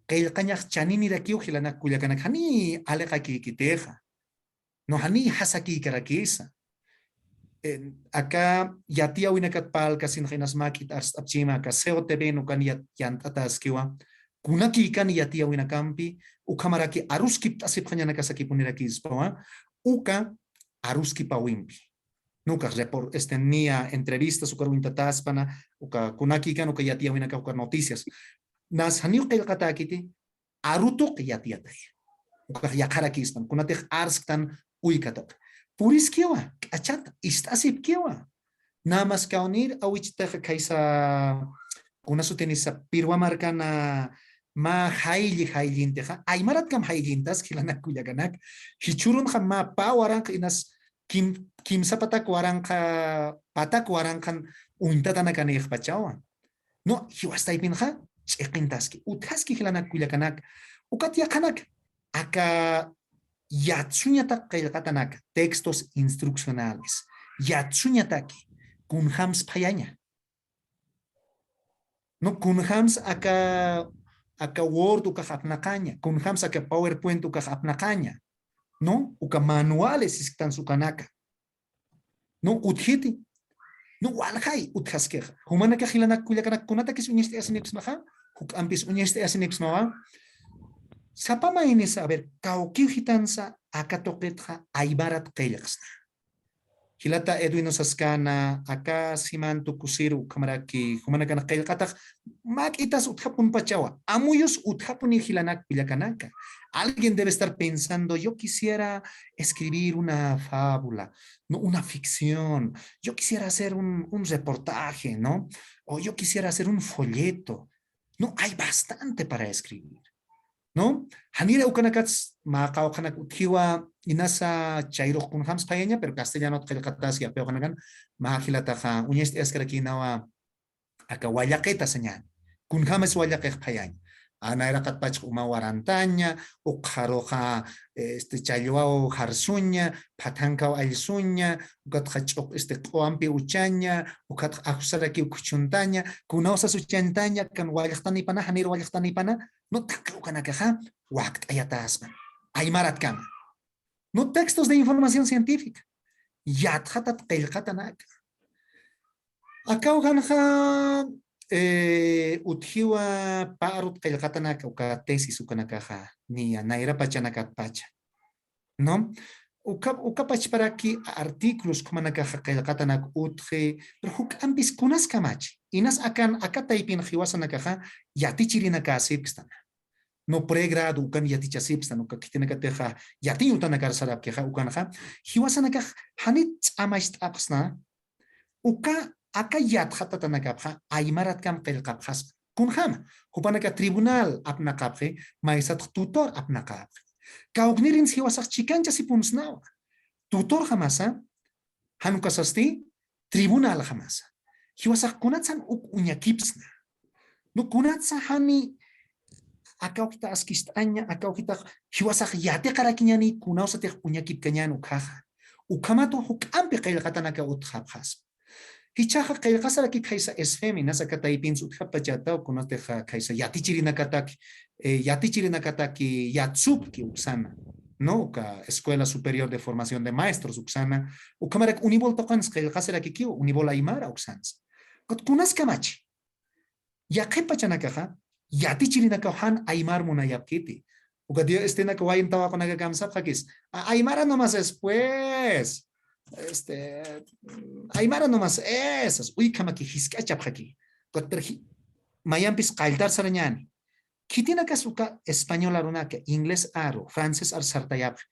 qillqañax chaninirakiw jilanak kullakanak, janiy aliqakïkitixa. ¿No? Janiy jasakïkarakisa. Eh, aka yatiyäwinakat parlkasinxa inas mäk'it arst'apchima, aka C O T V ukan yat-, yant'ataskiwa. Kunakïkan yatiyäwinakampi, ukhamaraki aruskipt'asipxañanakasakipunirakispawa, uka aruskipäwimpi. ¿No? Uka repor-, este, niya entrevistas ukar uñtataspana, uka kunakïkan uka yatiyäwinaka uka noticias. Nas janiw qillqatäkiti, aru tuqi yatiyatay. Ukax yaqharakispan, kunatix arsktan uykatuq. Puriskiwa, k'achata, ist'asipkiwa. Nada más kawnir awichitaxa khaysa, kuna sutinisa, Pirwa markana mä jaylli jayllintixa, aymaratkamp jayllintas jilanak kullakanak, jichhürunxa mä pä waranqa inas kim-, kimsa patak waranqa, patak waranqan uñtatanakanïxpachawa. ¿No? Jiwas taypinxa ch'iqintaski, utjaski jilanak kullakanak, ukat yaqhanak, aka yatsuñatak qillqatanak, textos instruccionales, yatsuñataki, kunjams phayaña. ¿No? Kunjams aka, aka Word ukax apnaqaña, kunjams aka PowerPoint ukax apnaqaña. ¿No? Uka manuales sisktan ukanaka. ¿No? Utjiti. ¿No? Waljay utjaskixa. Jumanakax jilanak kullakanak kunatakis uñacht'ayasinipsmaxa, juk'ampis uñacht'ayasinipsmawa. Sapa maynis, a ver, kawkiw jitansa aka tuqitxa aymarat qillqsna. Jilata Edwin usaskana, aka siman tukusiru ukhamaraki, jumanakan qillqatax mäk'itas utjapunpachawa, amuyus utjapuni jilanak kullakanaka. Alguien debe estar pensando, yo quisiera escribir una fábula, ¿no? Una ficción, yo quisiera hacer un, un reportaje, ¿no? O yo quisiera hacer un folleto. No, hay bastante para escribir. ¿No? Janira ukanakats mä qawqhanak utjiwa, inasa chayrux kunjams phayaña, pero castellanot qillqatas yapiw qanakan, mä jilataxa uñacht'ayaskarakïnawa aka wallaqita sañäni. Kunjamas wallaqix phayaña. A, nayraqatpachxa uma warantaña, ukxaruxa, este, challwaw jarsuña, phathankaw allsuña, ukatxa ch'uq, este, q'uwampi uchaña, ukatxa ajusaraki ukhuchuntaña, kunawsas uchañtaña, kan wallqtanipana, janir wallqtanipana, ¿no? Taqi ukanakaxa wakt'ayataspan. Aymaratkama. ¿No? Textos de información científica. Yatxatat qillqatanaka. Aka ukanxa, eh, utjiwa pä arut qillqatanaka, uka tesis ukanakaxa, niya nayra pachanakatpacha. ¿No? Uka, uka pachparaki artículos jumanakaxa qillqatanak utji, pero juk'ampis kunas kamachi. Inas akan, aka taypin jiwasanakaxa yatichirinakäsipkstana. ¿No? Pregrado ukan yatichasipkstan, uka khitinakatixa yatiñ utanakar sarapkixa ukanxa, jiwasanakax janit ch'amacht'apxsna, uka aka yatxatatanakapxa aymaratkam qillqapxaspa. Kunjama, jupanaka tribunal apnaqapxi, maysatx tutor apnaqapxi. Kawknirinsa jiwasax chikanchasipunsnawa. Tutorjamasa, jan ukasasti, tribunaljamasa. Jiwasax kunatsan uk uñakipsna. No, kunatsa jani aka ujita askist'aña, aka ujitax jiwasax yatiqarakiñani, kunawsatix uñakipkañan ukhaxa. Ukhamatu juk'ampi qillqatanaka utjapxaspa. Jichhaxa qillqasaraki khaysa esfem, inas aka taypinsa utjapachata, kunatixa khaysa yatichirinakataki, eh, yatichirinakataki yatsupki uksana. ¿no? Uka Escuela Superior de Formación de Maestros uksana, ukhamarak Unibol tuqinsa qillqasirakikiw, Unibol Aymara uksansa. Ukat kunas kamachi. Yaqhip pachanakaxa, yatichirinakaw jan aymar munayapkiti. Ukat ya, este, naka wayn tawaqunaka kamsapxakis. A-, aymara nomás es, pues. Este, aymara nomás es. Uykhamaki jisk'achapxaki. Ukat, pero ji-, mayampis qalltar sarañäni. Khitinakas uka español arunaka, inglés aru, francés aru sartayapxi.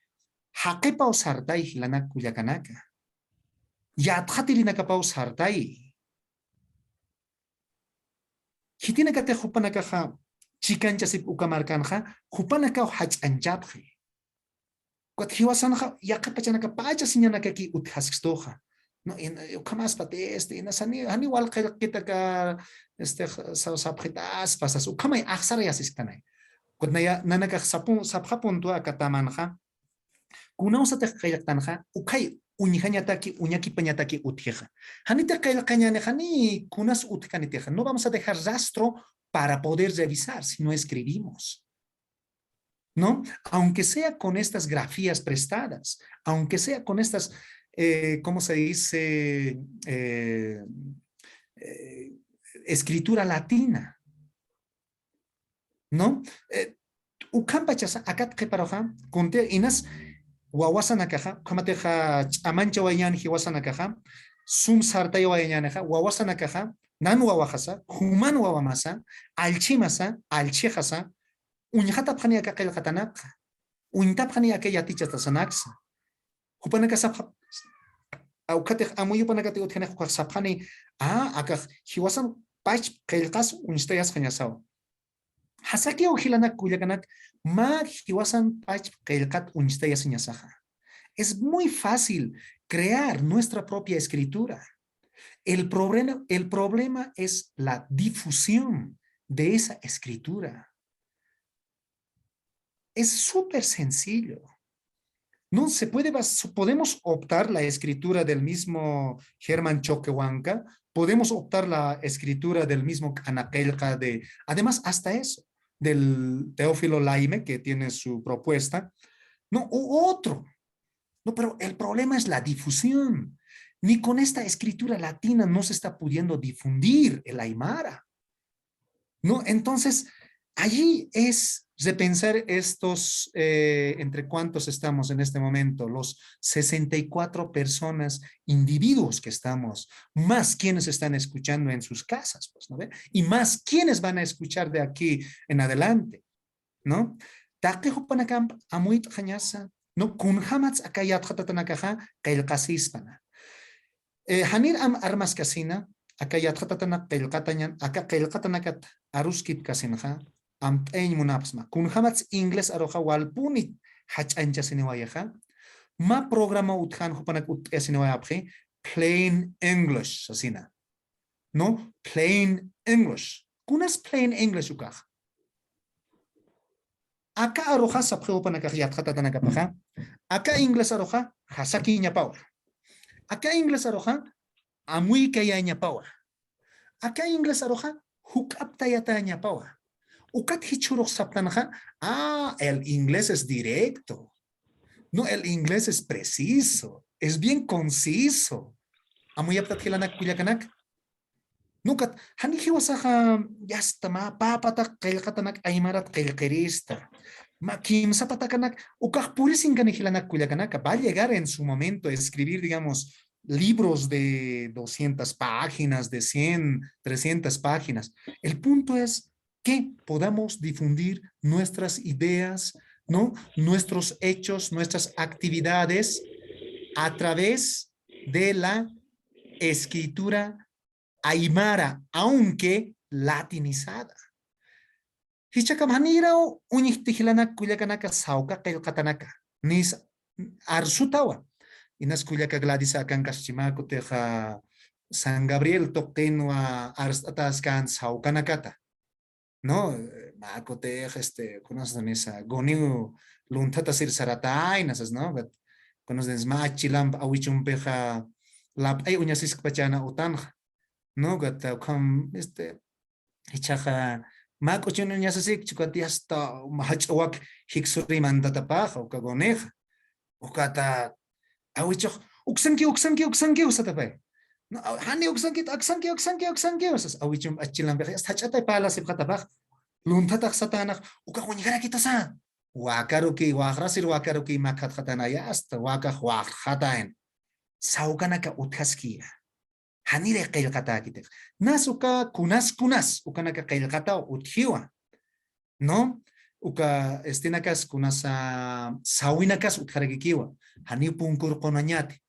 Jaqipaw sartay jilanak kullakanaka. Yatxatirinakapaw sartay. Khitinakatix jupanakaxa chikanchasip uka markanxa, jupanakaw jach'añchapxi. Ukat jiwasanxa yaqhip pachanakapacha siñanakaki utjaskistuxa. No, in-, ukhamaspat, este, inas jani, jani wal qillqkitaka, este, sa-, sapxitaspa sas, ukhamay axsarayasisktanay. Ukat naya, nanakax sapun, sapxapuntu aka tamanxa, kunawsatix qillqtanxa, ukhay uñjañataki, uñakipañataki utjixa. Janitix qillqañäni, jani kunas utjkanitixa. No vamos a dejar rastro para poder revisar si no escribimos. ¿No? Aunque sea con estas grafías prestadas, aunque sea con estas, eh, ¿cómo se dice? Eh, eh, escritura latina. ¿No? Eh, ukhampachasa akat qhiparuxa, kunti inas wawasanakaxa, ukhamatixa ch'amanchawayañän jiwasanakaxa, sum sartayawayañänixa, wawasanakaxa, nan wawaxasa, juman wawamasa, allchhimasa, allchhixasa, uñxatapxani aka qillqatanakxa, uñtapxani aka yatichatasanaksa. Jupanakasapxa, ukatix amuyu jupanakati utjanix ukax sapxani, a, akax jiwasan pachp qillqas uñstayasxañasaw. Jasakiw jilanak kullakanak, mä jiwasan pachp qillqat uñstayasiñasaxa. Es muy fácil crear nuestra propia escritura. El problema, el problema es la difusión de esa escritura. Es súper sencillo. No se puede, podemos optar la escritura del mismo Germán Choquehuanca, podemos optar la escritura del mismo K'ana Qillqa de, además, hasta eso, del Teófilo Laime, que tiene su propuesta, no, u otro. No, pero el problema es la difusión. Ni con esta escritura latina no se está pudiendo difundir el aymara. ¿No? Entonces, allí es repensar estos, eh, entre cuántos estamos en este momento, los sesenta y cuatro personas, individuos que estamos, más quienes están escuchando en sus casas, pues, ¿no ve? Y más quienes van a escuchar de aquí en adelante, ¿no? Taqi jupanakamp amuyt'xañasa, ¿no? Kunjämats aka yatxatatanakaxa qillqasispana. Eh, janir am armaskasina, aka yatxatatanak qillqatañan, aka qillqatanakat aruskipkasinxa, amt'ayañ munapxsma. Kunjämats inglés aruxa walpuni jach'añchasiniwayixa, mä programa utjän jupanak utt'ayasiniwayapxi, plain English, sasina. ¿No? Plain English. ¿Kunas plain English ukax? Aka aruxa sapxiw jupanakax yatxatatanakapaxa. Aka inglés aruxa jasakiñapawa. Aka inglés aruxa amuykayäñapawa. Aka inglés aruxa juk'aptayatäñapawa. Ukat jichhürux saptanxa, ah, el inglés es directo. No, el inglés es preciso, es bien conciso. Amuyapxtat jilanak kullakanak. Nukat, jani jiwasaxa, yasta mä pä pataq qillqatanak aymarat qillqirista. Mä kimsa patakanak, ukax purisinkani jilanak kullakanaka. Va a llegar en su momento a escribir, digamos, libros de doscientas páginas, de cien, trescientas páginas. El punto es que podamos difundir nuestras ideas, ¿no? Nuestros hechos, nuestras actividades a través de la escritura aymara, aunque latinizada. Jichhakam janiraw uñjti jilanak kullakanaka sawka qillqatanaka. Nis arsutawa. Inas kullaka Gladys akankaxchi mä kutixa San Gabriel tuqinwa arst'atäskän sawkanakata. ¿No? Mä kutix, este, kunasnisa, guniw lunthatasir saratayna sas, ¿no? Kunasnisa mä achilamp awichumpixa lap'ay uñasiskpachäna utanxa, ¿no? Ukat ukham, este, jichhaxa Mä k'uchun uñasasik, chukati hasta jach'a wak jiksuri mantatapaxa, uka gonexa. Ukata, awichux, uksanki, uksanki, uksanki, usatapay. No, a-, jani uksanki, aksanki, aksanki, aksanki, usas, awichun achilampix, hasta jach'atay parlasipxatapax, lunthatax satanax, uka uñjarakitasa. Wakaruki, waxrasir wakaruki, makhatxatanaya, hasta wakax waxrxatayn. Sawkanaka utjaskiya. Janiri qillqatäkitix. Nas uka kunas kunas, ukanaka qillqataw utjiwa. ¿No? Uka, estinakas kunasa, sawinakas utjarakikiwa. Janiw punkur qunañati.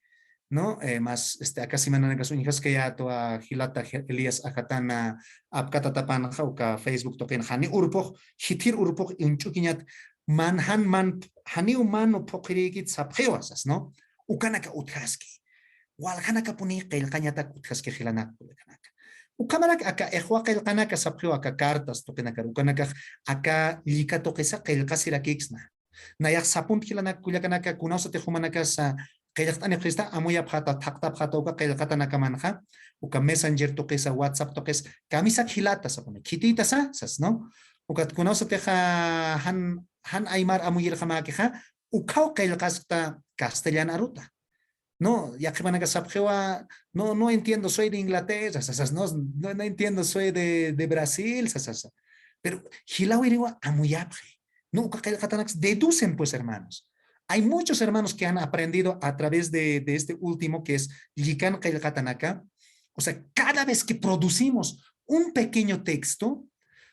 ¿No? Eh, mas, este, aka semananakas uñjaskayätwa jilata Je-, Elías Ajatana apkatatapanxa, uka Facebook tuqin, jani urpux, jithir urpux, uñch'ukiñat, man, jan, man, janiw man phuqhirïkit sapxiwa, sas, ¿no? Ukanaka utjaski. Waljanakapuni qillqañatak utjaski jilanak kullakanaka. Ukhamarak aka iqwa qillqanaka sapxiw aka cartas tuqinakar, ukanakax aka llika tuqisa qillqasirakiksna. Nayax sapunt jilanak kullakanaka, kunawsatix jumanakasa qillqt'anipxista, amuyapxata, thaqtapxata uka qillqatanakamanxa, uka Messenger tuqisa, WhatsApp tuqis, kamisak jilata sapuni, khitïtasa, sas, ¿no? Ukat kunawsatixa jan, jan aymar amuyirxamäkixa, ukhaw qillqaskta castellan aruta. No, yaqhipanaka sapxiwa, no, no entiendo, soy de Inglaterra, sasas, no, no, no entiendo, soy de, de Brasil, sasasa. Pero jilawiriwa amuyapxi. No, uka qillqatanaks deducen, pues, hermanos. Hay muchos hermanos que han aprendido a través de, de este último, que es llikan qillqatanaka. O sea, cada vez que producimos un pequeño texto,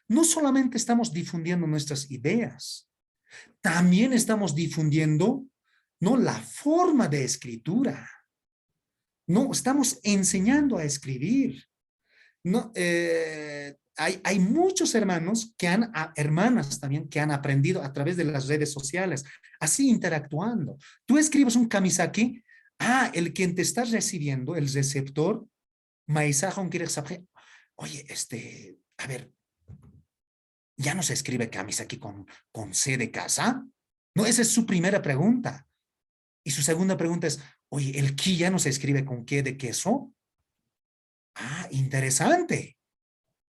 no solamente estamos difundiendo nuestras ideas, también estamos difundiendo, ¿no?, la forma de escritura. No, estamos enseñando a escribir. No, eh, hay, hay muchos hermanos que han, a-, hermanas también, que han aprendido a través de las redes sociales, así interactuando. Tú escribes un kamisaki, ah, el quien te está recibiendo, el receptor, maysax uñkirix sapxi, oye, este, a ver, ¿ya no se escribe kamisaki con, con C de casa? No, esa es su primera pregunta. Y su segunda pregunta es, oye, ¿el ki ya no se escribe con Q de queso? Ah, interesante.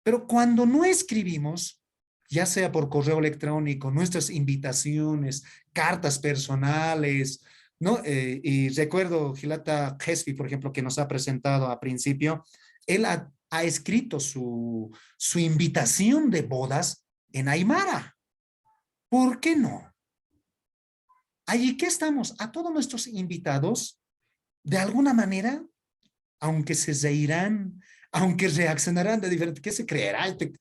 Pero cuando no escribimos, ya sea por correo electrónico, nuestras invitaciones, cartas personales, ¿no? Eh, y recuerdo Jilata Qhespi, por ejemplo, que nos ha presentado a principio, él ha, ha escrito su, su invitación de bodas en aymara. ¿Por qué no? Allí que estamos, a todos nuestros invitados, de alguna manera, aunque se reirán, aunque reaccionarán de diferente, ¿qué se creerá este,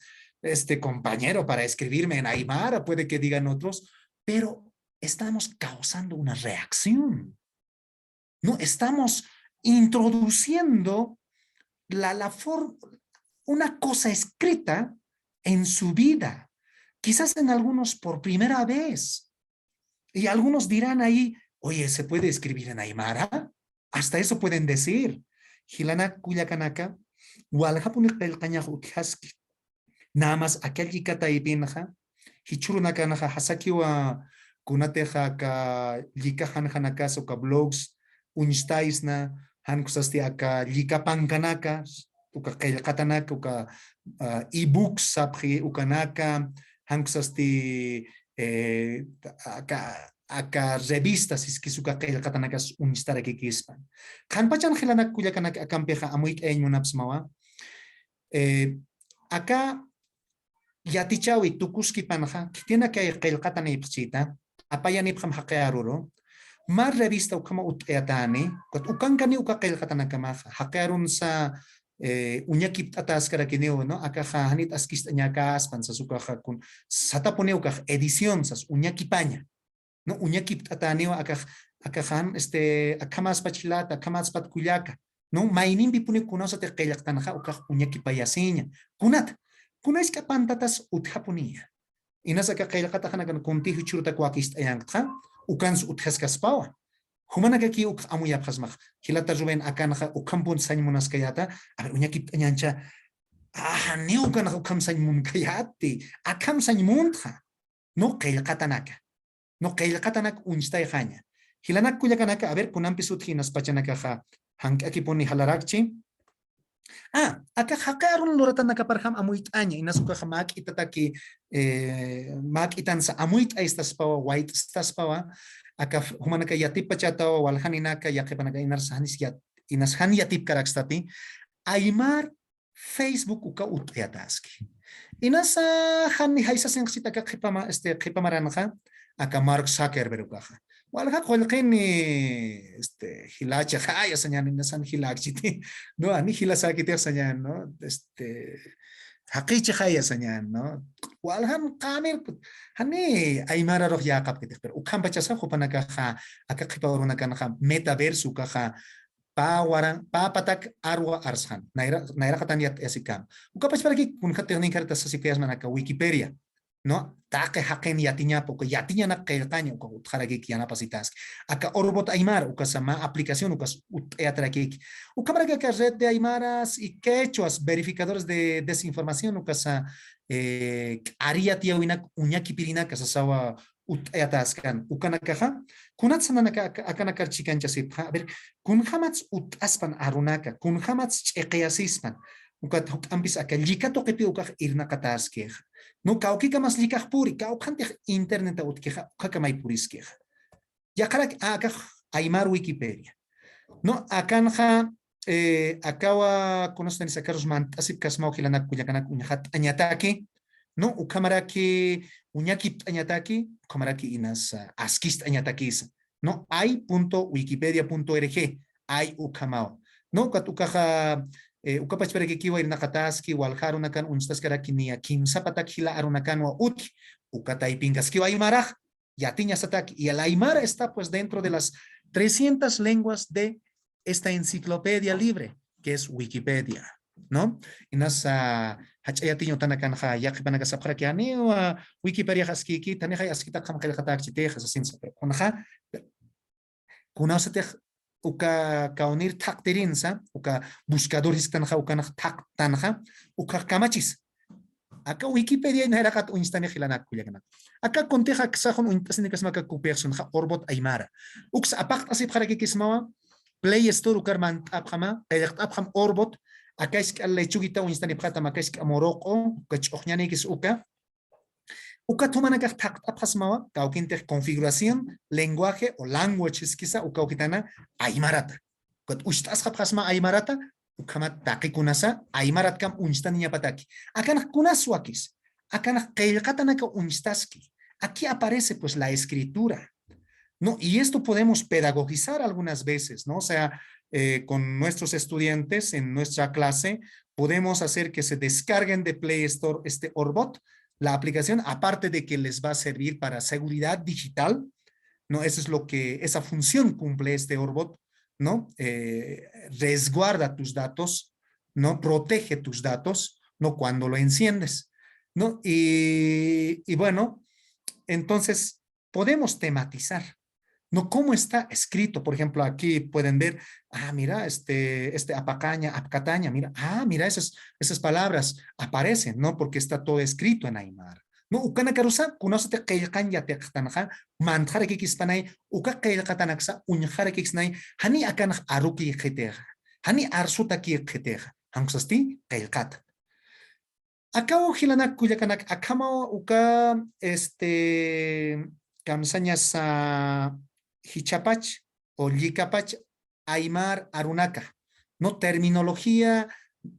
este compañero para escribirme en aymara? Puede que digan otros, pero estamos causando una reacción. No, estamos introduciendo la, la for-, una cosa escrita en su vida, quizás en algunos por primera vez. Y algunos dirán ahí, oye, ¿se puede escribir en aymara? Hasta eso pueden decir. Jilanak kullakanaka, waljapuni qillqañax utjaski. Nada más aka llika taypinxa, jichhürunakanxa jasakiwa kunatixa aka llika janjanakas uka blogs uñstaysna, jan kusasti aka llika pankanaka, uka qillqatanaka, uka, ah, ebooks sapxi ukanaka, jan kusasti, eh, aka, aka revista siskis uka qillqatanakas uñstarakikispan. Qhanpachan jilanak kullakanaka akampixa amuyt'ayañ munapsmawa. Eh, aka yatichäwi tukuskipanxa, khitinakay qillqatanïpxchita, apayanïpxam jaqi aruru, mä revista ukhama utt'ayatäni, ukat ukankani uka qillqatanakamaxa, jaqi arunsa, eh, uñakipt'atäskarakiniw, ¿no? Akaxa janit askist'añäkäspan, sas ukaxa kun, satapuniw ukax edición, sas uñakipaña. ¿No? Uñakipt'atäniwa akax, akaxan, este, akhamäspach jilata, akhamäspat kullaka, ¿no? Maynimpipuniw kunasatix qillqtanxa ukax uñakipayasiña. Kunat, kuna isk'a pantatas utjapuniya. Inas aka qillqataxanakan kunti jichhürutak wakist'ayankta, ukans utjaskaspawa. Jumanakaki ukax amuyapxasmax. Jilata Rubén, akanxa ukhampun sañ munaskayäta, a ver, uñakipt'añäncha, ah, janiw ukanxa ukham sañ munkayäti, akham sañ muntxa. No qillqatanaka. No qillqatanak uñstayxaña. Jilanak kullakanaka, a ver, kunampis utji, inas pachanakaxa jank'akipuni jalarakchi. Ah, aka jaqi arun luratanakaparjam amuyt'aña, inas ukaxa mäk'itataki, eh, mäk'itansa amuyt'aystaspawa, wayt'staspawa, aka f-, jumanaka yatipachatawa, waljaninaka, yaqhipanaka inarsa janis yat-, inas jan yatipkarakstati, aymar Facebook uka utt'ayataski. Inasa jan ni jaysasinxchit aka qhipama-, este, qhipamaranxa, aka Mark Zuckerberg ukaxa. Walja qullqini, este, jilachaxaya sañäni, inasan jilakchiti. No, jani jilasäkitix sañän, ¿no? Este, jaqichaxaya sañän, ¿no? Waljan qamir, jani aymararux yäqapkitix, pero ukhampachasa jupanakaxa, aka qhipa urunakanxa, metaverso ukaxa, pä waran, pä patak arwa arsxan, nayra, nayraqatan yat-, yasikäm. Uka pachparakïki kunjatix ninkharata sasipkayasman aka Wikipedia, ¿no? Taqi jaqin yatiñapa, uka yatiñanak qillqaña, uka utjarakïki yanapasitaski. Aka Orbot Aymar, ukasa mä aplicación, ukas utt'ayatarakïki. Ukhamaraki aka red de aymaras y quechuas, verificadores de desinformación, ukasa, eh, k'ari yatiyäwinak uñakipirinak sasawa utt'ayatäskan. Ukanakaxa, kunat sananaka aka-, akanakar chikanchasipxa. A ver, kunjamats utt'aspan arunaka, kunjamats ch'iqiyasispan. Ukat juk'ampis aka llika tuqipï ukax irnaqatäskixa. No, kawkïkamas llikax puri, kawkhantix internet utjkixa, ukhakamay puriskixa. Yaqharak, a, akax aymar Wikipedia. No, akanxa, eh, akawa, kunastan sakarus mant'asipkasmaw jilanak kullakanak uñxatt'añataki, ¿no? Ukhamaraki uñakipt'añataki, ukhamaraki inas, ah, askist'añatakisa, ¿no? Ay punto wikipedia punto org, ay ukhamaw. ¿No? Ukat ukaxa, eh, uka pachparakikiwa irnaqataski, walja arunakan uñstaskaraki niya kimsa patak jila arunakanwa utji, uka taypinkaskiwa aymarax, yatiñasataki. Y el aymara está, pues, dentro de las trescientas lenguas de esta enciclopedia libre, que es Wikipedia, ¿no? Inasa, jach'a yatiñ utanakanxa, yaqhipanaka sapxaraki, janiwa Wikipediax askïkiti, janixay askitaki qillqatäkchitixa, sasinsa, pero kunxa, kunasatix uka kawnir thaqtirinsa, uka buscador jisktanxa, ukanx thaqtanxa, ukax kamachis. Aka Wikipedia nayraqat uñstanix jilanak kullakanak. Aka kuntix aksaxun uñt'asinikasma aka copiaxsunxa Orbot Aymara. Uksa apaqt'asipxarakikismawa, Play Store ukar mant'apxama, qillqt'apxam Orbot, aka isk'a lechuguita uñstanipxatam, aka isk'a muruq'u, uka ch'uxñanikis uka. Ukat jumanakax thaqt'apxasmawa, kawkintix configuración, lenguaje o language jiskisa, uka ukitana aymarata. Ukat uñst'asxapxasma aymarata, ukhamat taqi kunasa, aymaratkamp uñstaniñapataki. Akanx kunas wakis, akanx qillqatanaka uñstaski. Aquí aparece, pues, la escritura. ¿No? Y esto podemos pedagogizar algunas veces, ¿no? O sea, eh, con nuestros estudiantes en nuestra clase, podemos hacer que se descarguen de Play Store este Orbot, la aplicación, aparte de que les va a servir para seguridad digital, ¿no? Eso es lo que, esa función cumple este Orbot, ¿no? Eh, resguarda tus datos, ¿no? Protege tus datos, ¿no? Cuando lo enciendes, ¿no? Y, y bueno, entonces podemos tematizar, ¿no? Cómo está escrito. Por ejemplo, aquí pueden ver, ah, mira, este, este apaqaña, apkataña, mira, ah, mira, esas, esas palabras aparecen, ¿no? Porque está todo escrito en aymara. No, ukanakarusa, kunasati qillqan yatiqtanxa, mantxarakikispanay, uka qillqatanaksa, uñxarakikisnay, jani akanx aruki qhitixa, jani arsutaki qhitixa, jankusasti qillqata. Akaw jilanak kullakanak, akhamaw uka, este, kamsañasa jichhapach o llikapach aymar arunaka, ¿no? Terminología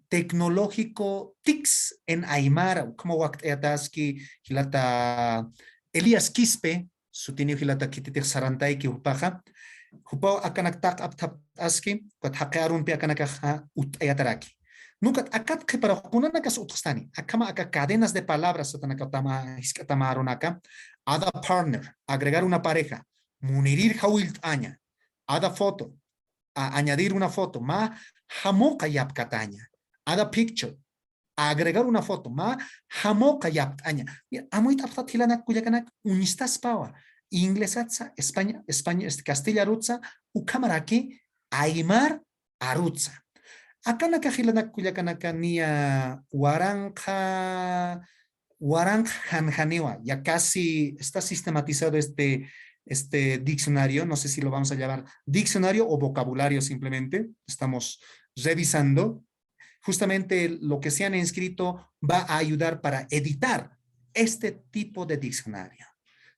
tecnológico, tics en aymara, ukhamaw wakt'ayataski jilata Elías Quispe, sutiniw jilata khititix sarantayki jupaxa, jupaw akanak taq'aptapt'aski, ukat jaqi arumpi akanakax utt'ayataraki. Ukat akat qhiparux kunanakas utjstani, akhama aka cadenas de palabras satanakaw tama, jisk'a tama arunaka, add a partner, agregar una pareja, munirir jawillt'aña, add a photo, a, añadir una foto, mä jamuqa yapkataña, add a picture, agregar una foto, mä jamuqa yapt'aña. Mira, amuyt'apxtat jilanak kullakanak, uñstaspawa, inglesatsa, españa, españa, este, castillarutsa, ukhamaraki aymar arutsa. Akanaka jilanak kullakanaka niya waranqa, waranqa janjaniwa, ya casi está sistematizado este, este diccionario, no sé si lo vamos a llamar diccionario o vocabulario simplemente, estamos revisando. justamente lo que se han inscrito va a ayudar para editar este tipo de diccionario.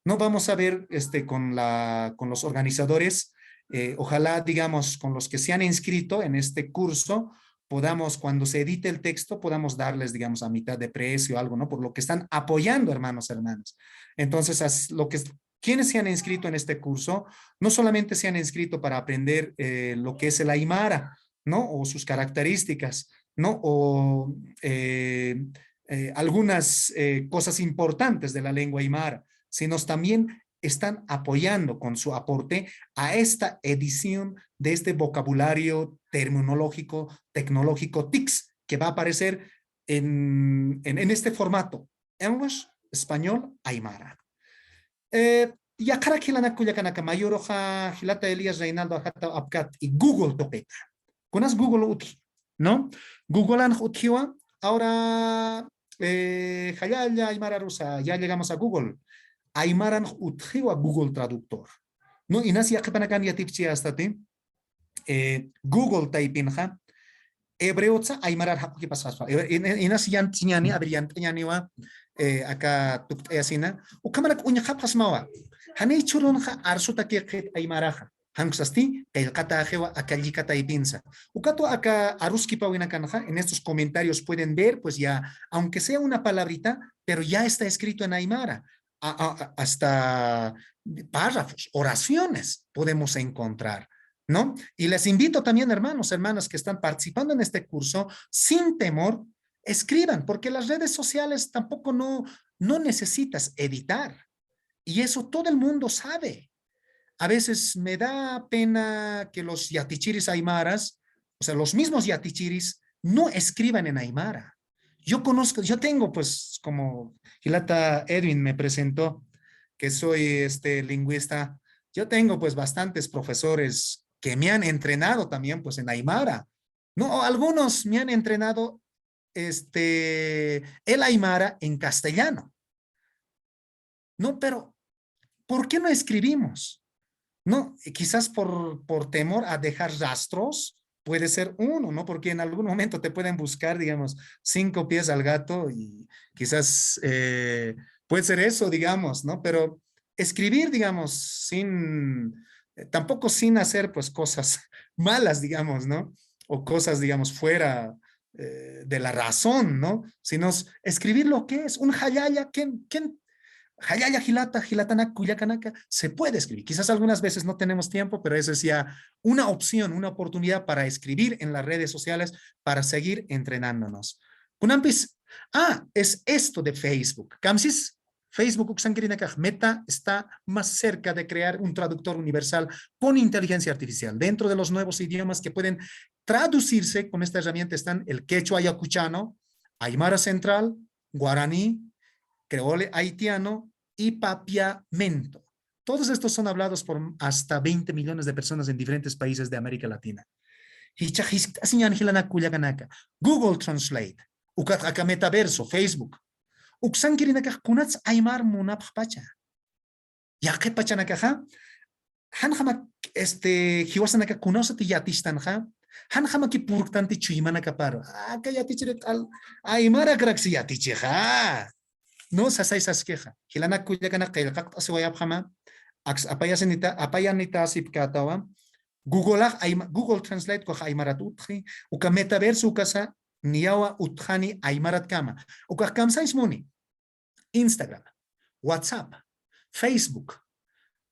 No vamos a ver este, con, la, con los organizadores, eh, ojalá, digamos, con los que se han inscrito en este curso, podamos, cuando se edite el texto, podamos darles, digamos, a mitad de precio o algo, ¿no? Por lo que están apoyando, hermanos, hermanas. Entonces, as- lo que, quienes se han inscrito en este curso, no solamente se han inscrito para aprender eh, lo que es el aymara, ¿no? O sus características, ¿no? O eh, eh, algunas eh, cosas importantes de la lengua aymara, sino también están apoyando con su aporte a esta edición de este vocabulario terminológico, tecnológico, tics, que va a aparecer en, en, en este formato, English, español, aymara. Eh, yaqharak jilanak kullakanaka, mayuruxa jilata Elías Reinaldo ajata apkat y Google tuqita. Kunas Google utji, ¿no? Googleanx utjiwa, ahora eh, jallalla aymararusa, ya llegamos a Google. Aymaranx utjiwa Google Traductor. No, inas yaqhipanakan yatipchi hasta ti. Eh, Google taypinxa, hebreotsa aymarar jaqukipasxaspa. Eh, in- in- Inas yant'ñani, a ver, yant'ñaniwa, eh, aka tukt'ayasina. Ukhamarak uñjapxasmawa. Janiy chhurunxa arsutaki qhit aymaraxa. Jan uksasti, qillqataxiwa aka llika taypinsa. Ukatwa aka aruskipawinakanxa, en estos comentarios pueden ver, pues ya, aunque sea una palabrita, pero ya está escrito en aymara. A- a- a- hasta párrafos, oraciones podemos encontrar, ¿no? Y les invito también, hermanos, hermanas que están participando en este curso, sin temor, escriban, porque las redes sociales tampoco no, no necesitas editar. Y eso todo el mundo sabe. A veces me da pena que los yatichiris aymaras, o sea, los mismos yatichiris, no escriban en aymara. Yo conozco, yo tengo, pues, como Gilata Edwin me presentó, que soy este, lingüista, yo tengo, pues, bastantes profesores que me han entrenado también, pues, en aymara. No, algunos me han entrenado este, el aymara en castellano. No, pero ¿por qué no escribimos? No, quizás por, por temor a dejar rastros, puede ser uno, ¿no? Porque en algún momento te pueden buscar, digamos, cinco pies al gato y quizás eh, puede ser eso, digamos, ¿no? Pero escribir, digamos, sin, eh, tampoco sin hacer pues cosas malas, digamos, ¿no? O cosas, digamos, fuera eh, de la razón, ¿no? Sino escribir lo que es, un jallalla, ¿quién, quién, jallalla jilata, jilatanak, kullakanaka, se puede escribir. Quizás algunas veces no tenemos tiempo, pero eso es ya una opción, una oportunidad para escribir en las redes sociales, para seguir entrenándonos. Kunampis, ah, es esto de Facebook. Kamsis, Facebook uksankirinakax, Meta está más cerca de crear un traductor universal con inteligencia artificial dentro de los nuevos idiomas que pueden traducirse con esta herramienta están el quechua ayacuchano, aymara central, guaraní, creole haitiano y papiamento. Todos estos son hablados por hasta veinte millones de personas en diferentes países de América Latina. Jichha jiskt'asiñan jilanak kullakanaka. Google Translate. Ukat aka metaverso, Facebook. Uksankirinakax kunats aymar munapxpacha. Yaqhip pachanakaxa, janjama este, jiwasanaka kunawsati yatichtanxa, janjamaki purktanti chuymanakaparu. Aka yatichiri q'al, aymarakaraksi yatichixa. No, sasay saskixa. Jilanak kullakanak qillqaqt'asiwayapxama, aks apayasinita, apayanita sipkätawa. Googleax ayma, Google Translate ukax aymarat utji, uka metaverso ukasa, niyawa utjani aymaratkama. Ukax kamsaysmuni. Instagram, WhatsApp, Facebook,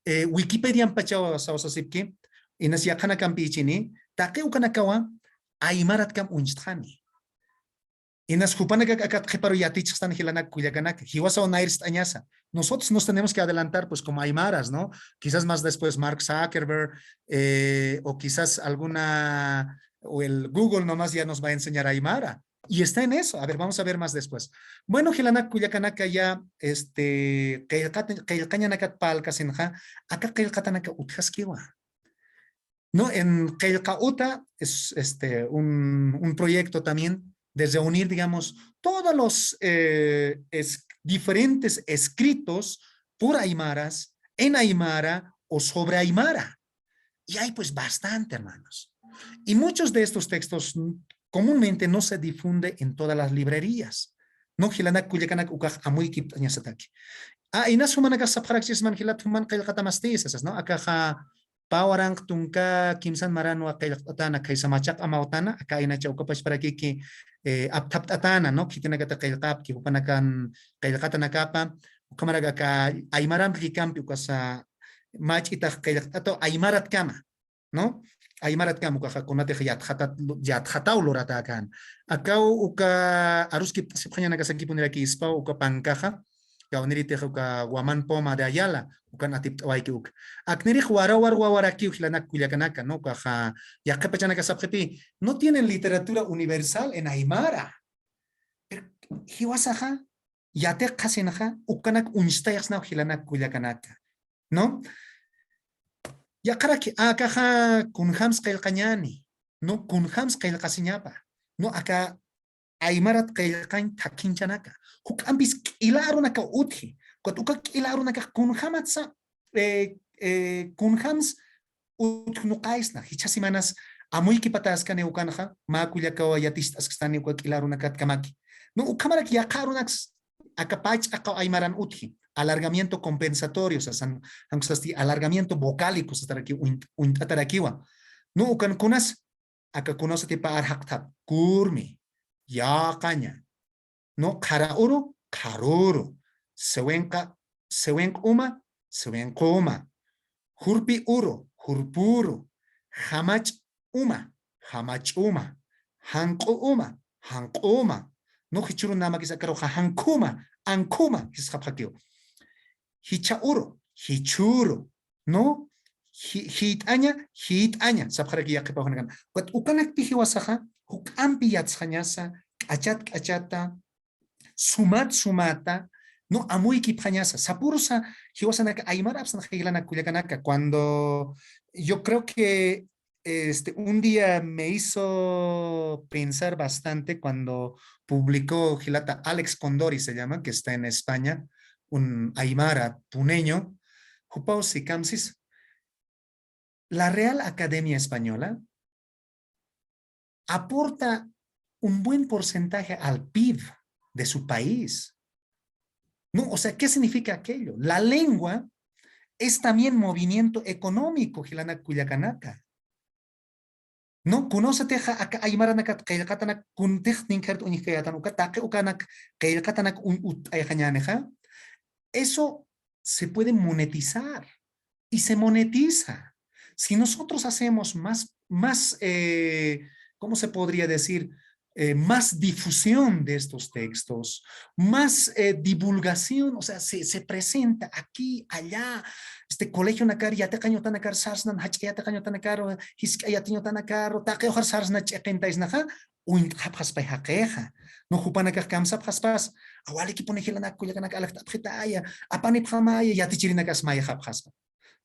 eh, Wikipedian pachawa sawsasipki, inas yaqhanakampi ichini, taqi ukanakawa aymaratkam uñchtxani. Inas jupanakak akat qhiparu yatichxstan jilanak kullakanaka, jiwasaw nayrst'añasa. Nosotros nos tenemos que adelantar, pues, como aymaras, ¿no? Quizás más después Mark Zuckerberg, eh, o quizás alguna, o el Google nomás ya nos va a enseñar aymara. Y está en eso. A ver, vamos a ver más después. Bueno, jilanak kullakanaka ya, este, qillqat-, qillqañanakat parlkasinxa, aka qillqatanaka utjaskiwa. No, en Qillqa Uta es este, un, un proyecto también de reunir, digamos, todos los eh, es, diferentes escritos por aymaras, en aymara o sobre aymara. Y hay pues bastante, hermanos. Y muchos de estos textos comúnmente no se difunde en todas las librerías. No, jilanak kullakanak, ukax amuykipt'añasataki. A, inas jumanakax sapxarakchisman jilat juman qillqatamasti sasas, ¿no? Akaxa pä waranq tunka kimsan maranwa qillqt'atäna, khaysa machaq amawtana, aka aynacha ukapachparakiki, eh, apthapt'atäna, ¿no? Khitinakata qillqapki, jupanakan qillqatanakapa, ukhamarak aka aymarampi llikampi ukasa mach'itax qillqt'ataw aymaratkama, ¿no? Aymaratkama ukaxa kunatix yatxatat-, yatxataw luratäkän. Akaw uka aruskipt'asipxañanakasakipunirakïspaw uka pankaxa, kawniritix uka Guamán Poma de Ayala, ukan atipt'awayki uka. Aknirix warawar wawarakiw jilanak kullakanaka, ¿no? Ukaxa yaqhip pachanaka sapxipï, no tienen literatura universal en aymara. Pero jiwasaxa, yatiqxasinxa, ukanak uñstayaxsnaw jilanak kullakanaka, ¿no? Yaqharaki, akaxa kunjams qillqañäni, ¿no? Kunjams qillqasiñapa, ¿no? Aka aymarat qillqañ thakhinchanaka. Juk'ampis k'ila arunakaw utji. Ukat uka k'ila arunakax kunjamatsa, eh, eh, kunjams utjnuqaysna, jichhasimanas amuykipatäskani ukanxa, mä kullakaw yaticht'asksani uka k'ila arunakatkamaki. No, ukhamarak yaqha arunaks, aka pä ch'aqaw aymaran utji, alargamiento compensatorio, sasan, jan ukasti alargamiento vocálico, sasatarakiw uñ-, uñt'atarakiwa. No, ukan kunas, aka kunawsatipa arxaqthat, kurmi, yäqaña, ¿no? Qhara uru, qharüru, siwinqa, siwinq uma, siwinquma, jurpi uru, jurpüru, jamach uma, jamach'uma, janq'u uma, janq'uma, ¿no? Jichhüru namakis akaruxa jankhuma, ankhuma, jisxapxakiw. Jichha uru, jichhüru, ¿no? Ji-, jiyt'aña, jiyt'aña, sapxaraki yaqhipaw junakan. Ukat ukanakpi jiwasaxa, juk'ampi yatsxañasa, k'achat k'achata, sumat sumata, ¿no? Amuykipxañasa. Sapürusa, jiwasanaka aymar apsanxa jilanak kullakanaka. Cuando yo creo que este, un día me hizo pensar bastante cuando publicó jilata Alex Condori, se llama, que está en España, un aymara puneño, jupaw si kamsis, la Real Academia Española aporta un buen porcentaje al pib de su país. ¿No? O sea, ¿qué significa aquello? La lengua es también movimiento económico, jilanak kullakanaka. ¿No? Kunawsatixa aka aymaranakat qillqatanak kuntix ninkhart uñjkayätan uka taqi ukanak qillqatanak uñ-, utt'ayxañänixa. Eso se puede monetizar y se monetiza. Si nosotros hacemos más, más, eh, ¿cómo se podría decir? Eh, más difusión de estos textos, más, eh, divulgación, o sea, se, se presenta aquí, allá, este, colegionakar, yatiqañ utanakar sarsnan, jach'a yatiqañ utanakar, jisk'a yatiñ utanakar, taqi ujar sarsna ch'iqintaysnaxa, uñt'xapxaspay jaqixa. No, jupanakax kamsapxaspas, a, walikipuni jilanak kullakanak alaxt'apxitaya, apanipxamaya, yatichirinakas mayxapxaspa.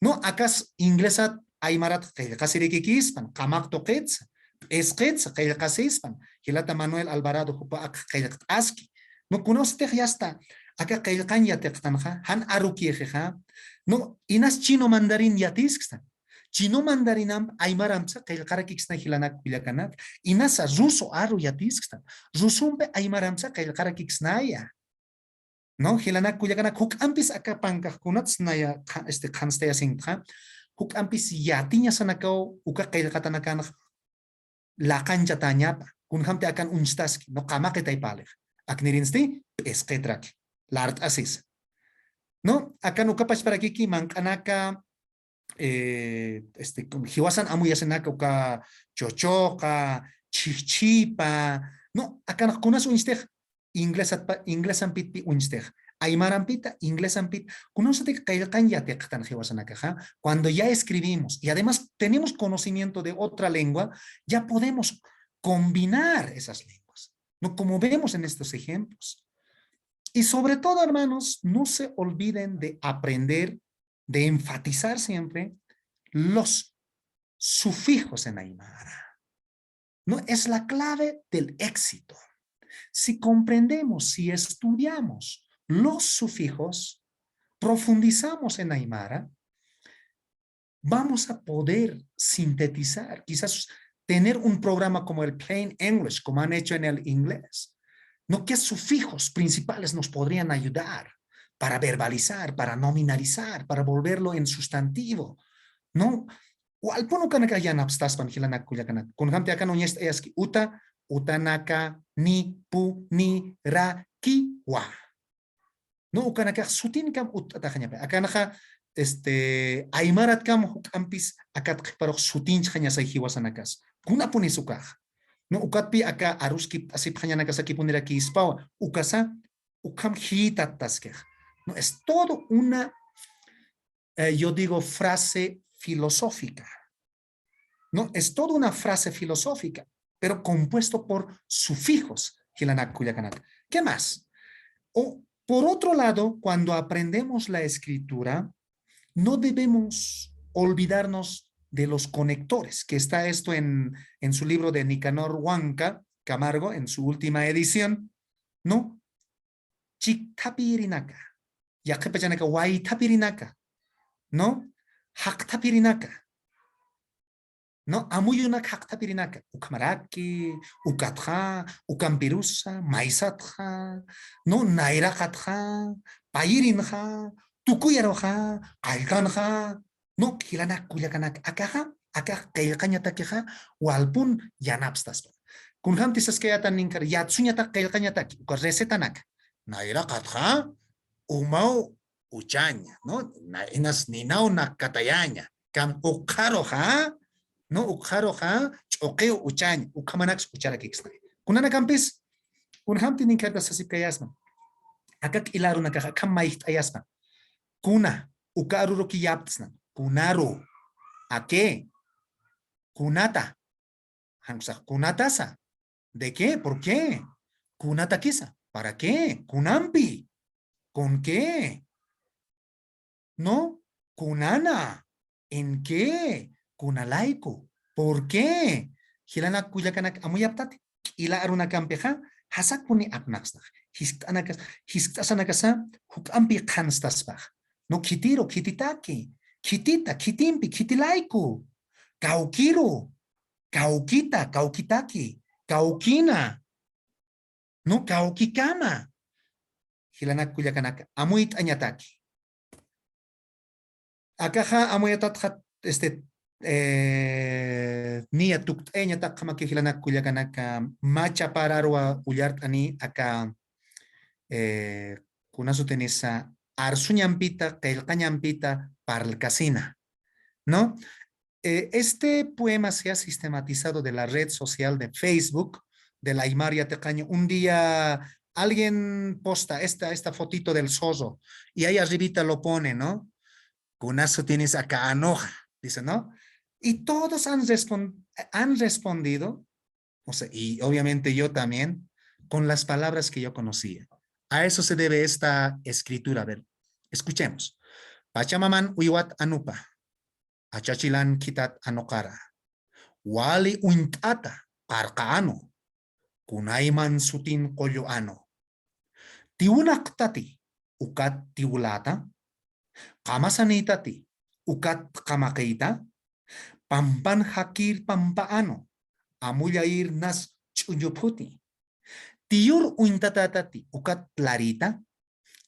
No, akas inglesat aymarat qillqasirikikispan, qamaq tuqitsa, p'isqitsa qillqasispan, jilata Manuel Alvarado jupa ak qillqt'aski. No, kunawsatix yasta, aka qillqañ yatiqtanxa, jan arukixixa, no, inas chino mandarin yatisktan. Chino mandarinamp aymarampsa qillqarakiksna jilanak kullakanak. Inasa ruso aru yatisktan. Rusumpi aymarampsa qillqarakiksnaya. ¿No? Jilanak kullakanak juk'ampis aka pankax kunats naya qha-, este, qhanstayasinktxa. Juk'ampis yatiñasanakaw uka qillqatanakanx laqañchatañapa. Kunjamti akan uñstaski, no qamaqitay pälix. Aknirinsti, p'isqitraki. Lart'asis. ¿No? Akan uka pachparakiki manq'anaka, eh, este, jiwasan amuyasinaka uka chochoqa, chhijchhipa, ¿no? Akanx kunas uñstix, inglesatpa-, inglesampitpi uñstix, aymarampita, inglesampit, kunawsatik qillqañ yatiqtan jiwasanakaxa, cuando ya escribimos y además tenemos conocimiento de otra lengua, ya podemos combinar esas lenguas, ¿no? Como vemos en estos ejemplos. Y sobre todo, hermanos, no se olviden de aprender, de enfatizar siempre los sufijos en aymara. No es la clave del éxito. Si comprendemos, si estudiamos los sufijos, profundizamos en aymara, vamos a poder sintetizar. Quizás tener un programa como el Plain English, como han hecho en el inglés, ¿no? ¿Qué sufijos principales nos podrían ayudar para verbalizar, para nominalizar, para volverlo en sustantivo? ¿No? Walpun ukanaka yanapstaspan jilanak kullakanaka. Kunjamti akan uñacht'ayaski uta, utanaka, ni, pu, ni, ra, ki, wa. No, ukanakax sutinkam utt'ataxañapa. Akanxa, este, aymaratkam juk'ampis akat qhiparux sutinchxañasay jiwasanakas. Kunapunis ukax. No, ukatpi aka aruskipt'asipxañanakasakipunirakispwa. Ukasa, ukham jitattaskix. No, es todo una, eh, yo digo, frase filosófica. ¿No? Es toda una frase filosófica, pero compuesto por sufijos, jilanak kullakanaka. ¿Qué más? O, por otro lado, cuando aprendemos la escritura, no debemos olvidarnos de los conectores, que está esto en, en su libro de Nicanor Huanca Camargo, en su última edición, ¿no? Chikthapirinaka, yaqhipachanaka, waythapirinaka, ¿no? Jaqthapirinaka, ¿no? Amuyunak jaqthapirinaka, ukhamaraki, ukatxa, ukampirusa, maysatxa, ¿no? Nayraqatxa, payirinxa, tukuyaruxa, qalltanxa, ¿no? Jilanak kullakanaka, akaxa, akax qillqañatakixa, walpun yanapstaspa. Kunjamti saskayätan ninkar, yatsuñatak qillqañataki, uka recetanaka. Nayraqatxa, umaw uchaña, ¿no? Na-, inas ninaw nakkatayaña. Kam ukxaruxa, ¿no? Ukxaruxa, ch'uqiw uchaña, ukhamanaks ucharakiksna. Kunanakampis, kunjamti ninkarta sasipkayasma. Aka k'ila arunakaxa, akham mayjt'ayasma. Kuna, uka aruruki yaptsna. Kunaru. ¿A qué? Kunata. Jan uksax, kunatasa. ¿De qué? ¿Por qué? Kunatakisa. ¿Para qué? Kunampi. ¿Con qué? ¿No? Kunana. ¿En qué? Kunalayku. ¿Por qué? Jilanak kullakanak amuyaptati. K'ila arunakampixa, jasakpuni apnaqsnax. Jiskt'anakas-, jiskt'asanakasa, juk'ampi qhanstaspax. No, khitiru, khititaki. Khitita, khitimpi, khitilayku. Kawkiru. Kawkita, kawkitaki, kawkina, ¿no? Kawkikama. Jilanak kullakanaka, amuyt'añataki. Akaxa amuyatatxa, este, eh, niya tukt'ayañatakxamaki jilanak kullakanaka, mä chapar aruwa ullart'ani aka, eh, kunasutinisa, arsuñampita, qillqañampita, parlkasina, ¿no? Eh, este poema se ha sistematizado de la red social de Facebook, del Aymar Yatiqaña. Un día alguien posta esta, esta fotito del zorro y ahí arribita lo pone, ¿no? Kunasutinis aka anuxa, dice, ¿no? Y todos han respon-, han respondido, o sea, y obviamente yo también, con las palabras que yo conocía. A eso se debe esta escritura. A ver, escuchemos. Pachamaman uywat anupa, achachilan khitat anuqara. Wali uñt'ata qarqa anu, kunayman sutin qullu anu. Tiwunaqtati ukat tiwlata, qamasanïtati ukat qamaqïta, pampan jakir pampa anu, amullayir nas ch'uñu phuti. Tiyur uñtatätati ukat larïta,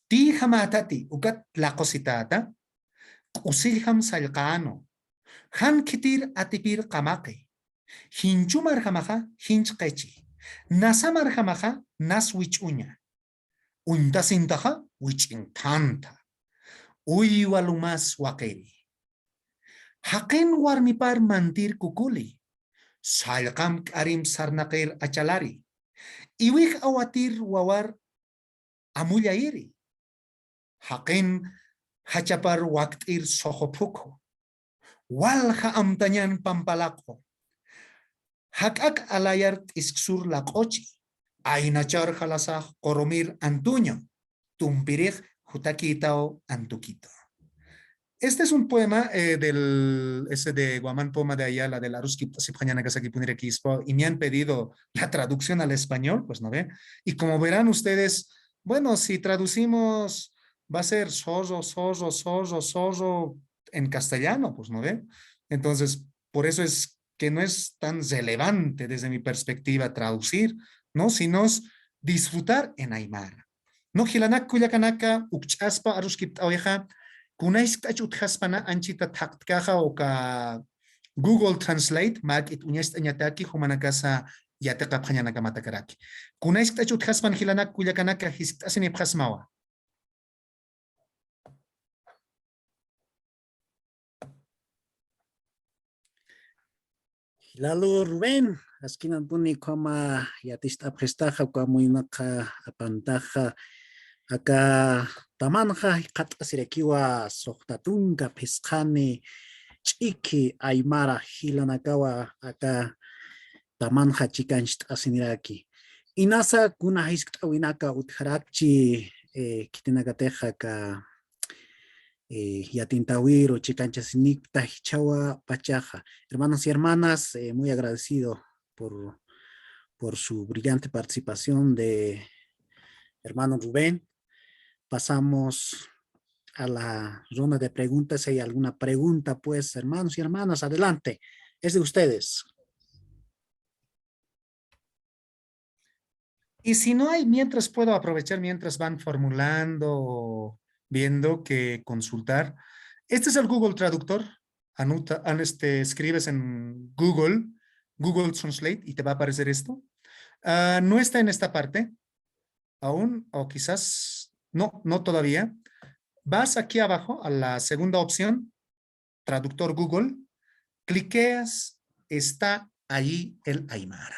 tïjamätati ukat laqusitäta, k'usillxam sallqa anu, jan khitir atipir qamaqi, jinchumarjamaxa jinch qichi, nasamarjamaxa nas wich'uña, uñtasintaxa wich'in thantha, uywa lumas waqiri. Jaqin warmipar mantir kukuli, sallqam k'arim sarnaqir achalari, iwij awatir wawar amullayiri. Jaqin jachapar wakt'ir suxu phukhu, walja amtañan pampalaqu. Jak'ak alayar t'isk sur laq'uchi, aynachar jalasax qurumir antuñu, tumpirix jutakïtaw antukitu. Este es un poema, eh, del, ese de Guamán Poma de Ayala, del Aruskipt'asipxañanakasakipunirakispwa, y me han pedido la traducción al español, pues, ¿no ve? Y como verán ustedes, bueno, si traducimos, va a ser zorro, zorro, zorro, zorro en castellano, pues, ¿no ve? Entonces, por eso es que no es tan relevante desde mi perspectiva traducir, ¿no? Sino es disfrutar en aymara. No, jilanak kullakanaka, ukch'aspa aruskipt'awixa, kunaysk'ach utjaspana anchita thaqtkaxa uka Google Translate, mak'it uñast'añataki, jumanakasa yatiqapxañanakamatakarak. Kunaysk'ach utjaspan jilanak kullakanaka, jiskt'asinipxasmawa. Jilalu Rubén, askinanpuni ukhama yaticht'apxistaxa, uka muyunaqa apantaxa, aka tamanxa jikxatt'asirakiwa suxta tunka phisqani ch'iki aymara jilanakawa, aka tamanxa chikancht'asiniraki. Inasa kuna jiskt'awinaka utjarakchi, eh, khitinakatixa aka, eh, yatintawiru chikanchasinipkta jichhawa pachaxa. Hermanos y hermanas, eh, muy agradecido por, por su brillante participación de hermano Rubén. Pasamos a la ronda de preguntas. Si hay alguna pregunta, pues, hermanos y hermanas, adelante. Es de ustedes. Y si no hay, mientras puedo aprovechar, mientras van formulando o viendo qué consultar. Este es el Google Traductor. Anota, an-, este, escribes en Google, Google Translate, y te va a aparecer esto. Ah, no está en esta parte aún, o quizás, no, no todavía. Vas aquí abajo a la segunda opción, traductor Google, cliqueas, está allí el aymara.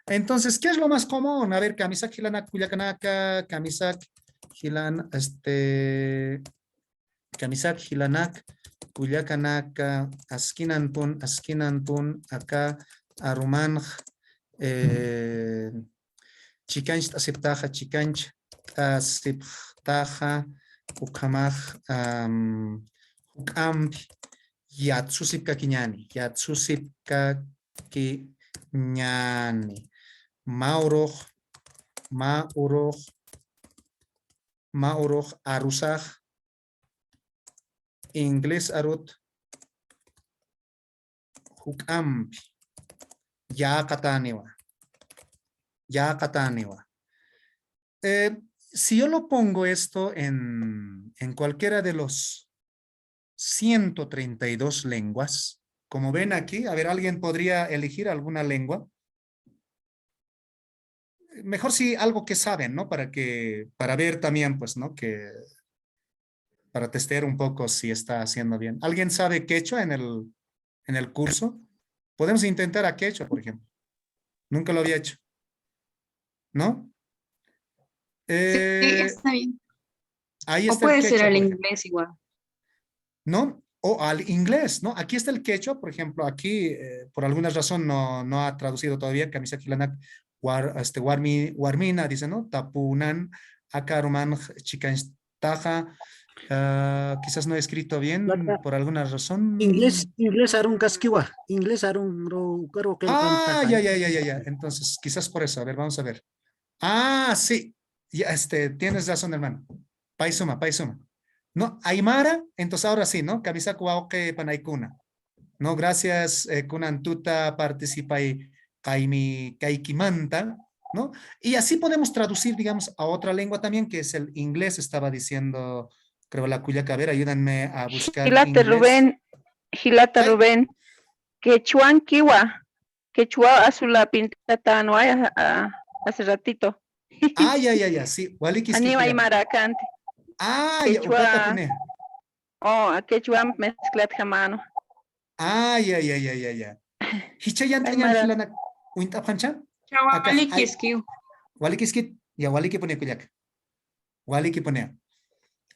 Entonces, ¿qué es lo más común? A ver, kamisak jilanak kullakanaka, kamisak jilan, este, kamisak jilanak kullakanaka, askinanpun, askinanpun, aka arumanx, eh, chikancht'asipxtaxa, chikancht'asipxtaxa, ukhamax, am, juk'ampi yatsusipkakiñäni, yatsusipkakiñäni. Mä urux, mä urux, mä urux arusax, inglés arut juk'ampi yäqatäniwa. Yäqatäniwa. Eh, si yo lo pongo esto en, en cualquiera de los ciento treinta y dos lenguas, como ven aquí, a ver, ¿alguien podría elegir alguna lengua? Mejor si algo que saben, ¿no? Para que, para ver también, pues, ¿no? Que, para testear un poco si está haciendo bien. ¿Alguien sabe quechua en el, en el curso? Podemos intentar a quechua, por ejemplo. Nunca lo había hecho. ¿No? Sí, eh, está bien. Ahí está el quechua, por ejemplo. O puede ser al inglés igual. ¿No? O al inglés, ¿no? Aquí está el quechua, por ejemplo, aquí, eh, por alguna razón no, no ha traducido todavía, kamisak jilanak war-, este, warmi-, warmina, dice, ¿no? Tapunan, aka arumanx chikanchtaxa, ah, quizás no he escrito bien por alguna razón. Inglés, inglés arunkaskiwa, inglés arun ro-, ro-, ah, ya, ya, ya, ya, ya. Entonces, quizás por eso. A ver, vamos a ver. Ah, sí. Ya, este, tienes razón, hermano. Pay suma, pay suma. No, aymara, entonces ahora sí, ¿no? Kamisak wawqi panaykuna. No, gracias, eh, kunan tuta participay qaymi kaykimanta, ¿no? Y así podemos traducir, digamos, a otra lengua también, que es el inglés, estaba diciendo, creo, la kullaka. A ver, ayúdenme a buscar inglés. Jilata Rubén, jilata Rubén, quechuankiwa, quechua azul la pintatänwa, a, a, hace ratito. Ah, ya, ya, ya, sí, walikiskit. Janiw aymara kanti. Ah, ya, quechua, ukata pune. Oh, quechua mezclatjamänwa. Ah, ya, ya, ya, ya, ya. Jichha yant'añäni aymara. Jilanak uñt'apxañcha? Aka, walikiskiw. Walikiskit, ya, walikipuni kullaka. Walikipuni.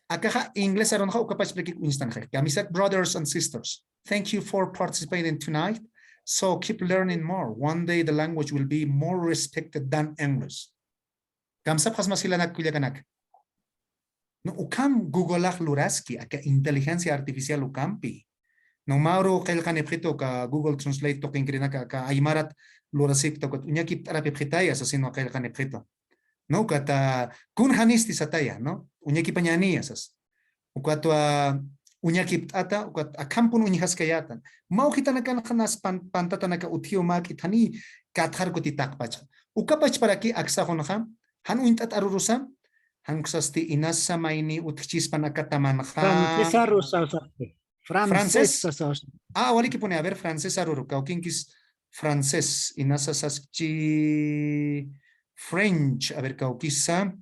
Akaxa inglés arunxa ukapachpïraki uñstanxa. Kamisak brothers and sisters. Thank you for participating tonight. So keep learning more. One day the language will be more respected than English. Kamsapxasma jilanak kullakanaka. No, ukham Googleax luraski, aka inteligencia artificial ukhampi. No, mä uru qillqanipxitu aka Google Translate tuqinkirinakat aka aymarat lurasipkta ukat uñakipt'arapipxitaya sasinwa qillqanipxitu. No, ukata kun janisti sataya, ¿no? Uñakipañäniya sas. Ukatwa uñakipt'ata, ukat akhampun uñjaskayätan. Mä ujitanakanxa nas pan-, pantatanaka utjiw mäk'it janiy katxar kuti taqpachxa. Uka pachparaki aksaxunxa, jan uñt'at arurusa, jan uksasti inasa mayni utjchispan aka tamanxa. Francesa rusa usasti. Francés. Francés sasa usasti. Ah, walikipuni, a ver, francés aruru, kawkinkis francés, inasa saskchi French, a ver, kawkisa.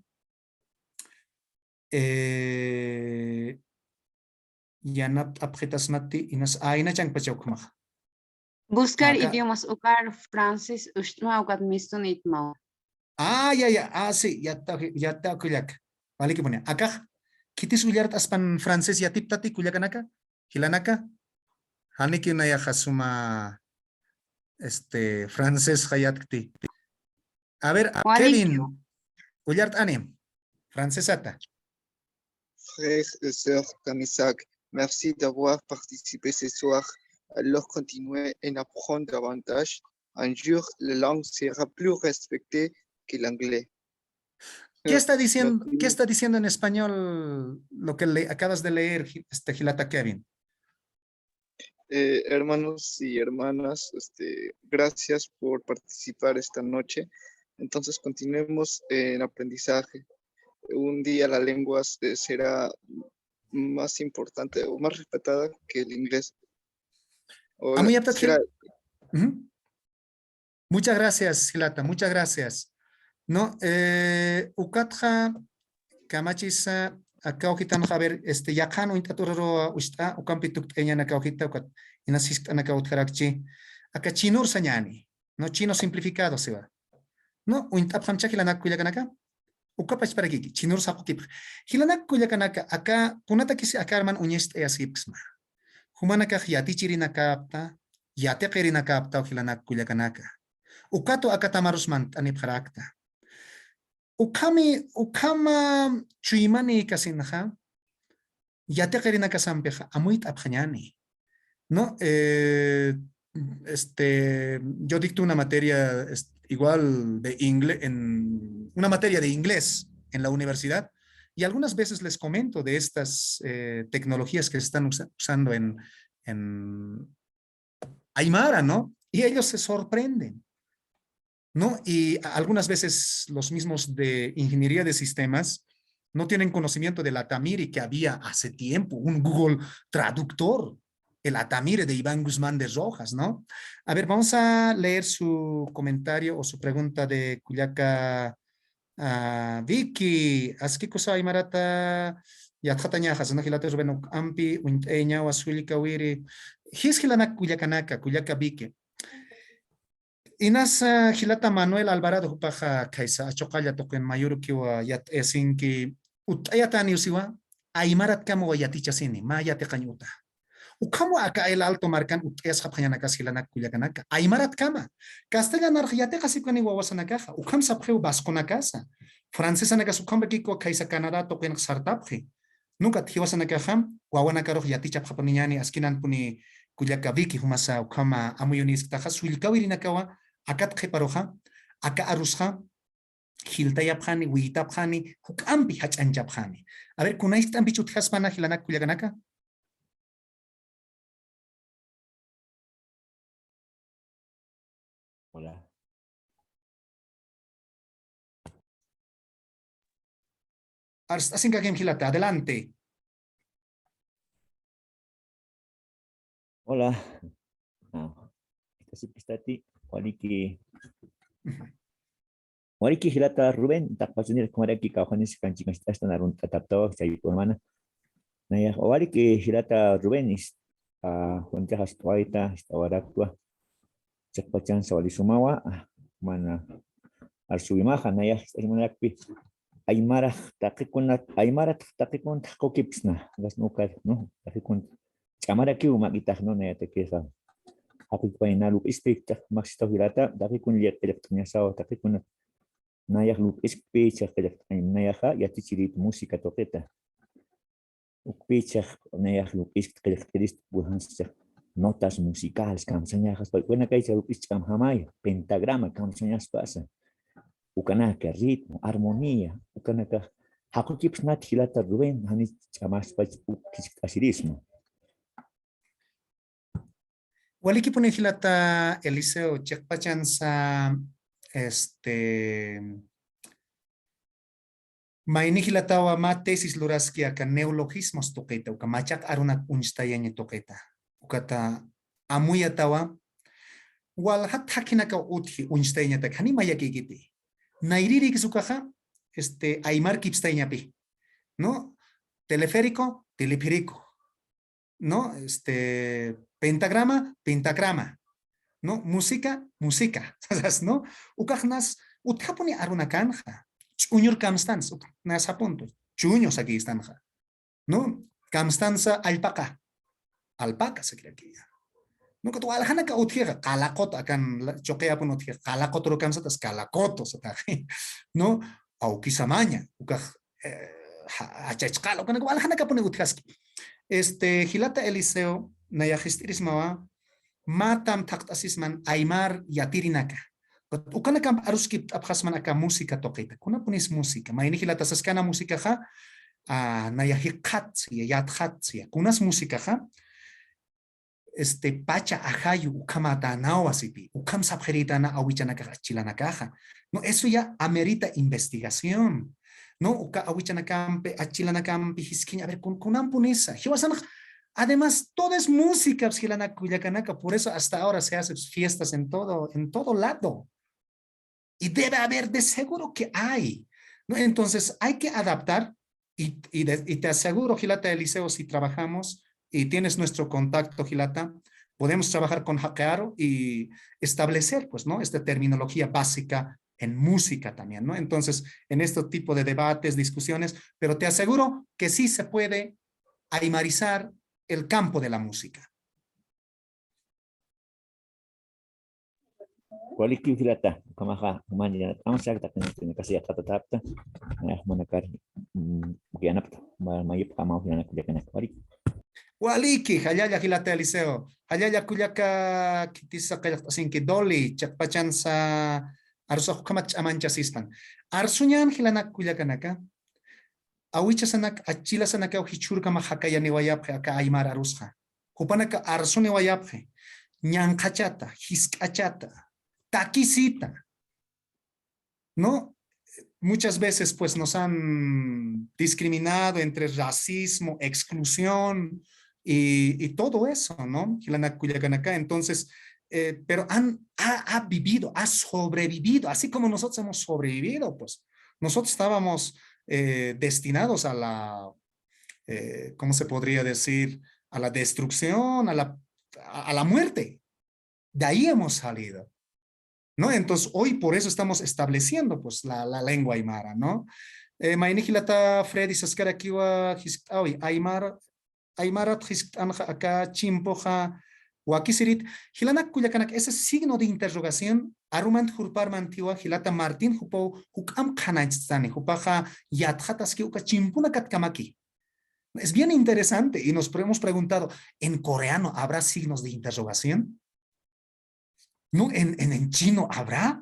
Eh, yanapt'apxitasmati inas, ah, ina chankpacha ukhamaxa. Buscar idiomas, ukar francés, ucht'ma ukat mistunitmaw. Ah, ya, ya, ah, sí, ya está, ya está, kullaka. Walikipuni. Akax, khitis ullart'aspan francés yatiptati, kullakanaka, jilanaka. Janiki nayaxa suma, este, francés jayatkti. A ver, Kevin, ullart'ani, francesata. Frères et sœurs Kamisak, merci d'avoir participé ce soir. Alors continuez et apprendre davantage. Un jour, la langue sera plus respectée que l'anglais. ¿Qué está diciendo, qué está diciendo en español lo que le acabas de leer, este, Jilata Kevin? Eh, hermanos y hermanas, este, gracias por participar esta noche. Entonces, continuemos en aprendizaje. Un día la lengua se-, será más importante o más respetada que el inglés. O Amuyaptat será Jil-, ujú. Muchas gracias, Jilata, muchas gracias. No, eh, ukatxa kamachisa, aka ujitanxa, a ver, este, yaqhan uñt'at ururu ucht'a, ukampi tukt'ayañäni aka ujita, ukat inas jiskt'anakaw utjarakchi. Aka chinur sañäni, no, chino simplificado siwa. No, uñt'apxamcha jilanak kullakanaka. Uka pachparakiki, chinur sapxkipxi. Jilanak kullakanaka, aka, kunatakisi aka arman uñist'ayasipksma. Jumanakax yatichirinakäpta, yatiqirinakäptaw jilanak kullakanaka. Ukatu aka tamarus mantanipxarakta. Ukhami, ukhama chuymanïkasinxa, yatiqirinakasampixa amuyt'apxañäni. No, eh, este, yo dicto una materia, es-, igual de ingle-, en, una materia de inglés en la universidad, y algunas veces les comento de estas, eh, tecnologías que se están usa-, usando en, en aymara, ¿no? Y ellos se sorprenden, ¿no? Y a-, algunas veces los mismos de ingeniería de sistemas no tienen conocimiento del Atamiri que había hace tiempo, un Google Traductor, el Atamiri de Iván Guzmán de Rojas, ¿no? A ver, vamos a leer su comentario o su pregunta de kullaka, ah, Vicky, aski kusa aymarata yatxatañaxa, sino jilata Rubén uk'ampi, uñt'ayañawa sullkawiri. Jis jilanak kullakanaka, kullaka Vicky. Inas, ah, jilata Manuel Alvarado jupaxa khaysa achuqalla tuqin mayurukiwa yat'ayasinki, utt'ayatäniw siwa, aymaratkamawa yatichasini, mä yatiqañ uta. Ukhamwa aka El Alto markan utt'ayasxapxañanakas jilanak kullakanaka, aymaratkama. Castellanarx yatiqasipkani wawasanakaxa, ukham sapxiw vasconakasa. Francesanakas ukhamrakikiwa khaysa Canadá tuqinx sartapxi. Nukat jiwasanakaxa, wawanakarux yatichapxapuniñäni, askinanpuni kullaka Vicky jumasa ukhama amuyunisktxa, sullkawirinakawa akat qhiparuxa, aka arusxa, jiltayapxani, wiytapxani, juk'ampi jach'añchapxani. A ver, kuna jiskt'ampich utjaspana jilanak kullakanaka. Hola. Arst'asinkakim jilata, adelante. Hola. Ah, estás pistati, waliki. Waliki jilata Rubén, taqpachunir kumaraki kawjanis kanchikan ist'astan arunt'ataptawa, chaypun mana. Nayax, waliki jilata Rubén, is-, ah, junt'axa ist'awayta, ist'awarakwa. Chiqpachansa walisumawa, ah, mana arsuwimaxa, nayax ist'asimanakpi. Aymarax taqikunat, aymarat taqikunat jaqukipsna, gas nukat, ¿no? Taqikunat ch'amarakiw mak'itax, ¿no? Nayatakixa. Jaqukipayna lup'ispiktax, maxistaw jilata, taqikun qillqt'añasawa, taqikunat. Nayax lup'iskpi, chiqpachanx qillqt'añ, nayaxa, yatichirit música tuqita. Ukpï chiqpachanx qillqt'irist, purxanschax notas musicales, kamsañaxaspa, ukanakas lup'is ch'amjamay, pentagrama, kamsañaspasa. Ukanaka, ritmo, armonía, ukanakax, jaqukipsnat jilata Rubén, jani ch'amaspach uk jiskt'asirisma. Walikipuni jilata Eliseo, chiqpachansa, este, mayni jilatawa mä tesis luraski aka neologismos tuqita, uka machaq arunak uñstayaña tuqita. Ukata amuyatawa, walja thakhinakaw utji uñstayañatak, jani mayakïkiti. Nayrirïkis ukaxa, este, aymar kipstayañapi, ¿no? Teleférico, teleférico. ¿No? Este, pentagrama, pentagrama, ¿no? Música, música, ¿no? Ukaxnas, utjapuni arunakanxa, ch'uñur kamstans, ukaxnas apunto, ch'uñu sakistanxa, ¿no? Kamstansa allpaqa, alpaca sakirakiya. ¿No? Ukat waljanaka utjixa, qalaqot akan, la-, chuqiyapun utjixa, qalaqot rukamsatas, qalacoto sataxi, ¿no? Awkisamaña, ukax, eh, ja-, achachqala, ukanaka waljanakapuni utjaski. Este, jilata Eliseo, nayax jist'irismawa, mä tam thaqt'asisman aymar yatirinaka. Ukanakamp aruskipt'apxasman aka música tuqita. Kunapunis música. Mayni jilata saskana musicaxa, ah, nayax jikxatsi, yatxatsi. Kunas musicaxa, este, pacha ajayu ukhamätänawa sipi, ukham sapxirïtäna awichanakax achilanakaxa. No, eso ya amerita investigación. No, uka awichanakampi, achilanakampi, jiskiñ, a ver, kun-, kunampunisa. Jiwasanx, además, todo es música, pues, jilanak kullakanaka, por eso hasta ahora se hace, pues, fiestas en todo, en todo lado. Y debe haber, de seguro que hay, ¿no? Entonces, hay que adaptar y, y de-, y te aseguro, jilata Eliseo, si trabajamos y tienes nuestro contacto, jilata, podemos trabajar con Jaquearo y establecer, pues, ¿no? Esta terminología básica en música también, ¿no? Entonces, en este tipo de debates, discusiones, pero te aseguro que sí se puede aymarizar el campo de la música. Waliki jilata, ukhamaxa, uman ya, amasakta, kasi yatxatatapta, eh, manakar, mm, yanapta, ma-, mayipxamaw jilanak kullakanaka, waliki. Waliki, jallalla jilata Eliseo, jallalla kullaka, khitisa qillqt'asinki Doli, chiqpachansa, arusax ukhamat ch'amanchasispan. Arsuñan jilanak kullakanaka, awichasanak, achilasanakaw jichhürkama jakayaniwayapxi aka aymar arusxa. Jupanaka arsuniwayapxi, ñanqhachata, jisk'achata, takisita, ¿no? Muchas veces, pues, nos han discriminado entre racismo, exclusión y, y todo eso, ¿no? Jilanak kullakanaka. Entonces, eh, pero han, ha, ha vivido, ha sobrevivido, así como nosotros hemos sobrevivido, pues, nosotros estábamos, eh, destinados a la, eh, ¿cómo se podría decir? A la destrucción, a la, a, a la muerte. De ahí hemos salido, ¿no? Entonces, hoy por eso estamos estableciendo, pues, la, la lengua aymara, ¿no? Eh, mayni jilata Freddy saskarakiwa, jis-, awi, aymar, aymarat jiskt'anxa aka chimpuxa wakisirit, jilanak kullakanaka, ese signo de interrogación, arumant jurparmantiwa, jilata Martín jupaw juk'amp qhananchstani, jupaxa yatxataski uka chimpunakatkamaki. Es bien interesante y nos pre-, hemos preguntado, ¿en coreano habrá signos de interrogación? ¿No? ¿En, en, en chino habrá?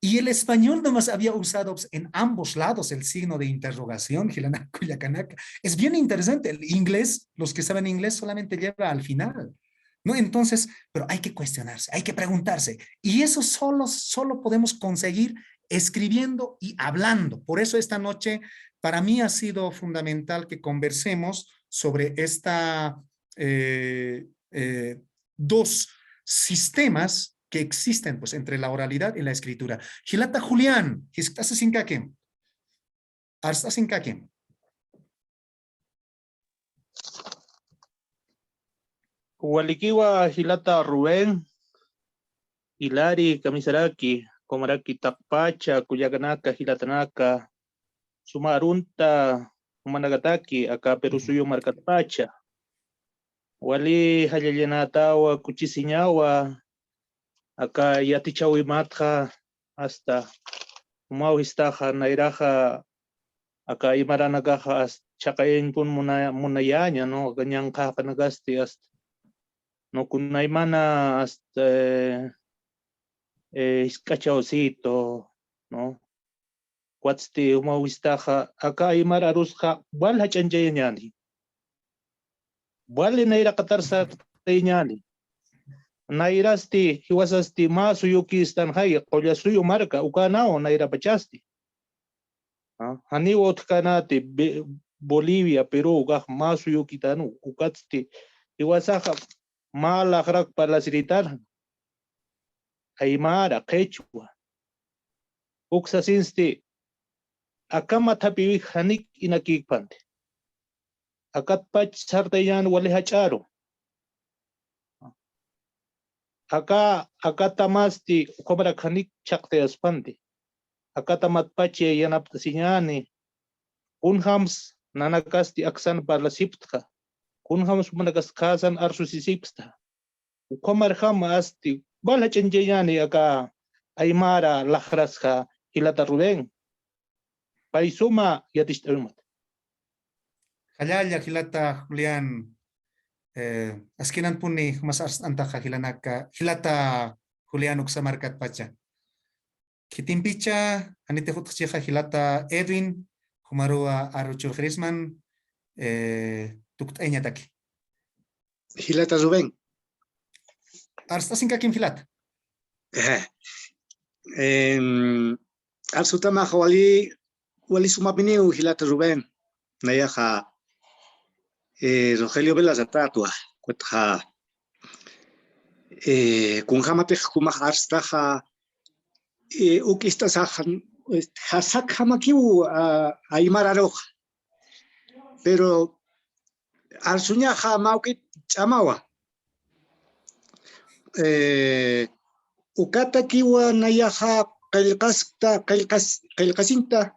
Y el español nomás había usado, pues, en ambos lados el signo de interrogación, jilanak kullakanaka. Es bien interesante. El inglés, los que saben inglés, solamente lleva al final, ¿no? Entonces, pero hay que cuestionarse, hay que preguntarse. Y eso solo, solo podemos conseguir escribiendo y hablando. Por eso esta noche, para mí ha sido fundamental que conversemos sobre esta, eh, eh, dos sistemas que existen, pues, entre la oralidad y la escritura. Jilata Julián, jiskt'asisinkaki. Arst'asinkaki. Walikiwa jilata Rubén, Hilari, kamisaraki, kumaraki taqpacha, kullakanaka, jilatanaka, suma arunta, jumanakataki, aka Perú suyu markatpacha. Wali jallallanatawa, kuchisiñawa, aka yatichawimatxa, hasta, jumaw jistaxa, nayraxa, aka aymaranakaxa, hasta, chhaqayañpun muna-, munayaña, ¿no? Aka ñanqhaqanakasti, hasta, ¿no? Kunaymana, hasta, eh, eh, jisk'achawsito, ¿no? Ukatsti jumaw jistaxa, aka aymar arusxa, wal jach'añchayañäni. Wali nayraqatar sartayañäni. Nayrasti, jiwasasti mä suyukïstanxay, qulla suyu marka, ukanaw nayrapachasti. ¿Ah? Janiw utjkänati Be-, Bolivia, Perú, ukax mä suyukïtanu, ukatsti, jiwasaxa mä laxrak parlasiritan, aymara, qhichwa. Uk sasinsti, aka mathapiwix janik inakïkpanti. Akatpach sartayañän wali jach'aru. Aka, akatamasti ukhamarak janik chhaqtayaspanti. Akatamatpach yanapt'asiñäni. Kunjams nanakasti aksan parlasiptxa. Kunjams nanakasti khäsan arsusisipxta. Ukhamarjam asti, wal jach'añchayañäni aka aymara laxrasxa jilata Rubén. Pay suma yaticht'äwimat. Jallalla jilata Julián, eh, askinanpuni jumas arst'antaxa jilanaka, jilata Julián uksa markatpacha. Khitimpicha, janitix utjchixa jilata Edwin, jumaruw aru churxirisman, eh, tukt'ayañataki. Jilata Rubén. Arst'asinkakim jilata. Ajá. Em, arsutamaxa wali, wali sumapiniw jilata Rubén. Nayaxa, eh, Rogelio Vela satätwa, ukatxa, eh, kunjämatix jumax arstaxa, eh, uk ist'asaxa, eh, jasakjamakiw, ah, aymar aruxa. Pero arsuñaxa mä juk'it ch'amawa. Eh, ukatakiwa nayaxa qillqaskta, qillqas-, qillqasiñta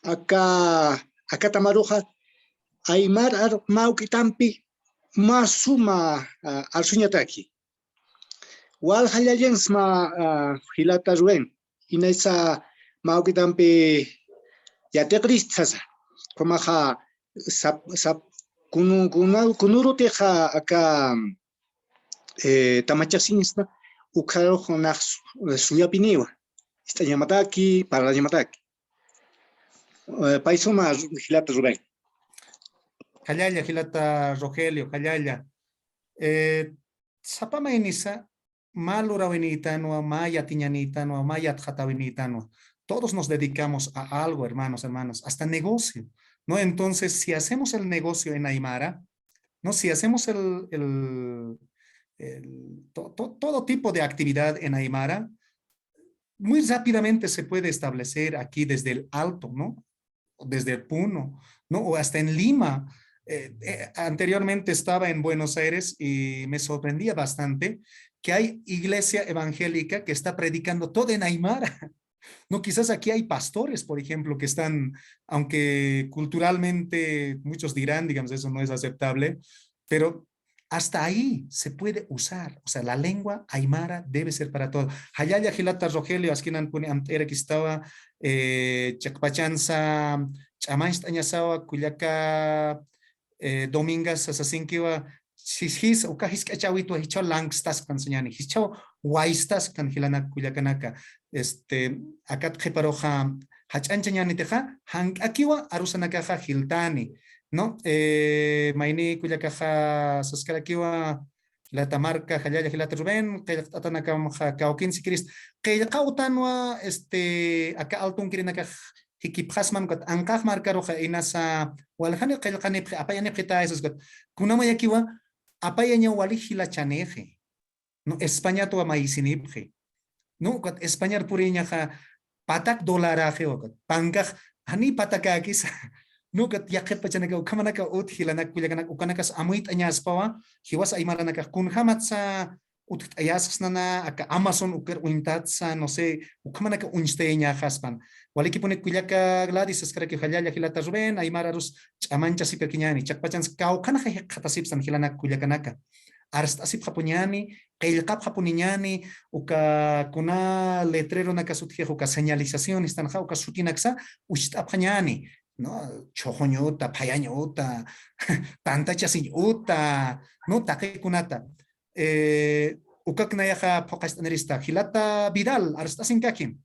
aka, akatamaruxa aymar ar-, mä juk'itampi mä suma, ah, arsuñataki. Wal jallallañsma, ah, jilata Rubén, inaysa mä juk'itampi yatiqirist sasa. Jumaxa sap, sap, kunu, kuna, kunürutixa aka, eh, tamachasiñsna, ukharux nax su-, suñapiniwa. Ist'añamataki, parlañamataki. Eh, pay suma jilata Rubén. Jallalla, jilata Rogelio, jallalla. Eh, sapa maynisa, mä lurawinïtanwa, mä yatiñanïtanwa, mä yatxatäwinïtanwa. Todos nos dedicamos a algo, hermanos, hermanas, hasta negocio, ¿no? Entonces, si hacemos el negocio en aymara, ¿no? Si hacemos el, el, el, to-, to-, todo tipo de actividad en aymara, muy rápidamente se puede establecer aquí desde el Alto, ¿no? Desde el Puno, ¿no? O hasta en Lima. Eh, eh, anteriormente estaba en Buenos Aires y me sorprendía bastante que hay iglesia evangélica que está predicando todo en aymara. No, quizás aquí hay pastores, por ejemplo, que están, aunque culturalmente muchos dirán, digamos, eso no es aceptable, pero hasta ahí se puede usar. O sea, la lengua aymara debe ser para todo. Jallalla jilata Rogelio, askinanpuni amt'ayarakistwa, eh, chiqpachansa ch'amancht'añasawa, kullaka, eh, Domingas sasinkiwa, jis, jis, uka jisk'achawitwa, jichhaw lankstaspan sañäni, jichhaw waystasktan jilanak kullakanaka. Este, akat qhiparuxa jach'añchañänitixa, jank'akiwa arusanakaxa jiltani, ¿no? Eh, mayni kullakaxa saskarakiwa, jilata Marca, jallalla jilata Rubén, qillqt'atanakamxa kawkinsikirist. Qillqawtanwa, este, aka altunkirinakax jikipxasman, ukat anqax markaruxa inasa, waljani qillqanipxi, apayanipxi tayasas, ukat kunamayakiwa, apayañaw wali jilachanixi. No, Españatwa mayisinipxi. No, ukat Españar puriñaxa patak dolaraxiwa, ukat pankax jani patakäkisa. No, ukat yaqhip pachanaka ukhamanaka utji jilanak kullakanaka, ukanakas amuyt'añaspawa, jiwas aymaranakax kunjämatsa utjt'ayasxsnana, aka Amazon ukar uñtatsa, no sé, ukhamanaka uñstayañäxaspan. Walikipuni kullaka Gladys, saskaraki jallalla jilata Rubén, aymar arus ch'amanchasipkakiñäni, chiqpachansa kawkhanxa jikxatasipstan jilanak kullakanaka. Arst'asipxapuñäni, qillqapxapuniñäni, uka kuna letreronakas utjix, uka señalizacionestanxa, uka sutinaksa ucht'apxañäni, ¿no? Chhuxuñ uta, phayañ uta, tantachasiñ uta, ¿no? Taqikunata. Eh, ukak nayaxa phuqacht'anirista, jilata Vidal, arst'asinkakim.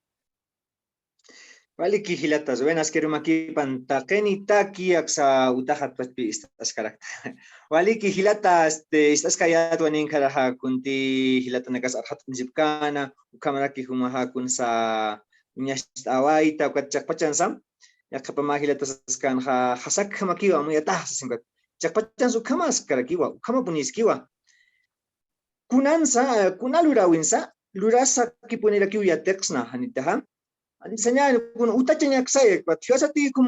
Waliki jilata Rubén, aski arumakipan taqini taki aksa utaxat patpi ist'askarakta. Waliki jilata, este, ist'askayätwa ninkaraxa kunti jilatanakas arxat'añchipkäna, ukhamaraki jumaxa kunsa uñast'awayta, ukat chiqpachansa, yaqhipa mä jilata saskanxa, jasakjamakiwa, amuyataxa sasin ukat. Chiqpachansa ukhamaskarakiwa, ukhamapuniskiwa. Kunansa, kuna luräwinsa, lurasakipunirakiw yatiqsna, janitaxa. Sañäni, kuna utachañaksaya, ukat jiwasati kum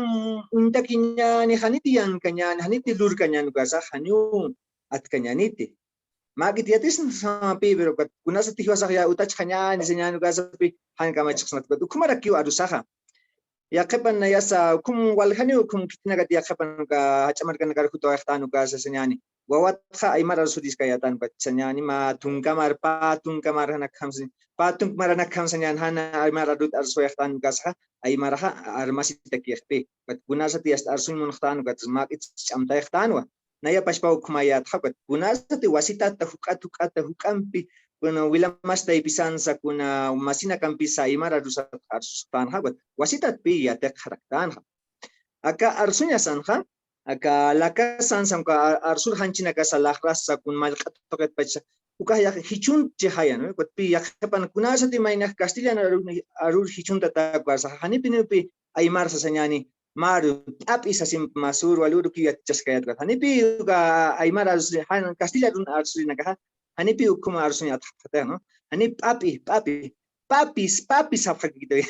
uñtakiñäni, janiti yankañäni, janiti lurkañäni ukasa, janiw atkañäniti. Mäk'it yatisna samapï, pero ukat kunasati jiwasax ya utachxañäni, sañäni ukasapï, jan kamachixsnat, ukat ukhamarakiw arusaxa. Yaqhipan nayasa, ukhum waljaniw, ukhum khitinakat yaqhipan uka jach'a markanakar jutawayxtän ukasa sañäni. Wawatxa aymar arsuriskayätän ukat sañäni, mä tunkamar, pä tunkamar janakjam sañ-, pä tunkamar janakjam sañäni, jan aymar arut arsuyxtän ukasa, aymaraxa armasitakixpi. Ukat kunasati yasta arsuñ munxtän ukat mäk'it ch'amtayxtänwa. Naya pachpaw ukhamäyätxa, ukat kunasati wasitata juk'at, juk'ata, juk'ampi, kuna wilamasi taypisansa, kuna masinakampisa aymar arusat arsusxtänxa, ukat wasitatpï yatiqxaraktänxa. Aka arsuñasanxa, aka lakasansa, uka arsur janchinakasa, laxrasa, kun mallq'at tuqitpachsa, ukax yaq jichhunchixaya, ¿no? Ukatpï yaqhipan kunasati maynax castellan arur, arur jichhuntatäkwa saxa, janipinipï aymarsa sañäni, mä aru p'ap'i sasimp mä sur wali urukiw yatichaskayät ukat. Janipï uka aymar arsu, jan castellan arsurinakaxa, janipï ukhum arsuñ atxapxatix, ¿no? Janip p'ap'i, p'ap'i, papis, papis sapxakïkiti.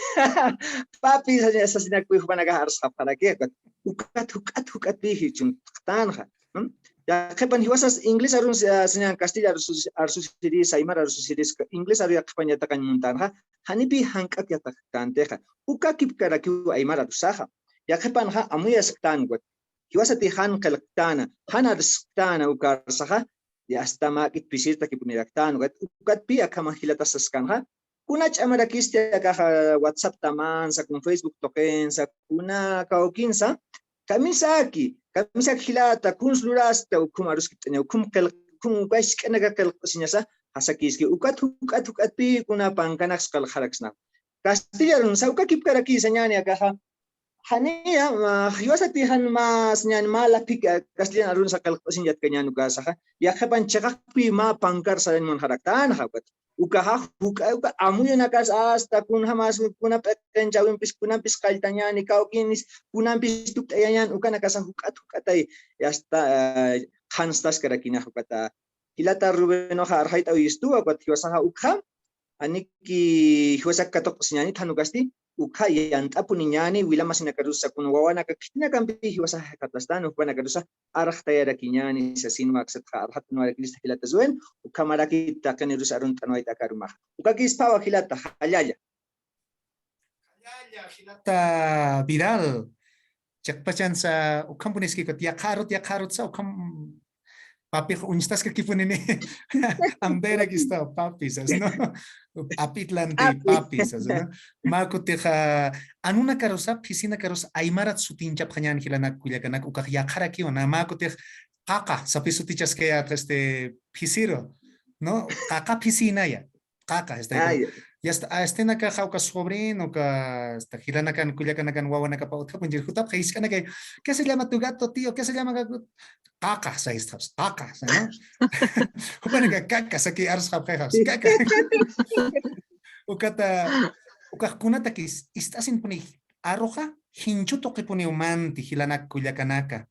Papis sasinakpï jupanakax arsxapxarakix, ukat juk'at, juk'at, juk'atpï jichhuntxtänxa. ¿Mm? Yaqhipan jiwasas inglés arun, ah, sañäni castellan arsus, arsusirïs, aymar arsusirïs, inglés aru yaqhipan yatiqañ muntänxa, janipï jank'ak yatiqkäntixa. Ukakipkarakiw aymar arusaxa. Yaqhipanxa amuyasktan ukat. Jiwasati jan qillqtäna, jan arsktäna uka arsaxa, ya hasta mäk'it phisirtakipuniraktan ukat, ukatpï akham jilatas saskanxa, kuna ch'amarakisti akaxa WhatsApp tamansa, kun Facebook tuqinsa, kuna kawkinsa, kamisaki, kamisaki jilata, kuns lurasta, ukhum aruskipt'aña, ukhum qillq, ukhum uka jisk'anaka qillqt'asiñasa, jasakïski, ukat, ukat, ukatpï kuna pankanaks qillqxaraksna. Castellan arunsa, ukakipkarakï sañäni akaxa, janiya, ah, jiwasati jan mä sañäni, mä laphi, ah, castellan arunsa qillqt'asiñ yatkañän ukasaxa, yaqhipan chiqaqpï mä pankar sarañ munxaraktänxa, ukat. Ukaxa juk'a, uka amuyunakas hasta kunjamas, kuna p'iqinchäwimpis, kunampis qalltañäni, kawkinis, kunampis tukt'ayañän, ukanakasa juk'at, juk'atay, hasta, ah, qhanstaskarakïnxa, ukata. Jilata Rubenoxa arxayt'awistuwa, ukat jiwasaxa ukxa, janiki jiwasak katuqt'asiñänit jan ukasti, ukxa yant'apuniñäni, wilamasinakarus, kuna wawanaka khitinakampi jiwasax jikxatastan, jupanakarusa arxtayarakiñäni, sasinwa aksatxa arxat'anwarakirista jilata Rubén, ukhamaraki taqinirus arunt'anwayta aka arumaxa. Ukakïspawa jilata, jallalla. Jallalla, jilata Vidal. Chiqpachansa, ukhampuniski ukat, yaqha arut, yaqha arutsa, ukham, papix uñstaskakipunini. Amtayarakistaw, papi sas, ¿no? P'ap'itlanti, papi sas, ¿no? Mä kutixa, anunakarusa, phisinakarusa, aymarat sutinchapxañän jilanak kullakanak, ukax yaqharakiwa, mä kutix, qaqa, sapï sutichaskayät, este, phisiru, ¿no? Qaqa phisinaya. Qaqa, este, ya está, ah, este nakaxa uka sobrino, uka, este, jilanakan, kullakanakan, wawanakapa utjapunchir, jutapxa jisk'anakay, ¿qué se llama tu gato, tío? ¿Qué se llama gato? Qaqa, saysxaps, qaqa, ¿no? Jupanaka kaka, saki arsxapxaxaps, kaka. Ukata, ukax kunatakis, ist'asinpuni, aruxa, jinchu tuqipuniw manti, jilanak kullakanaka.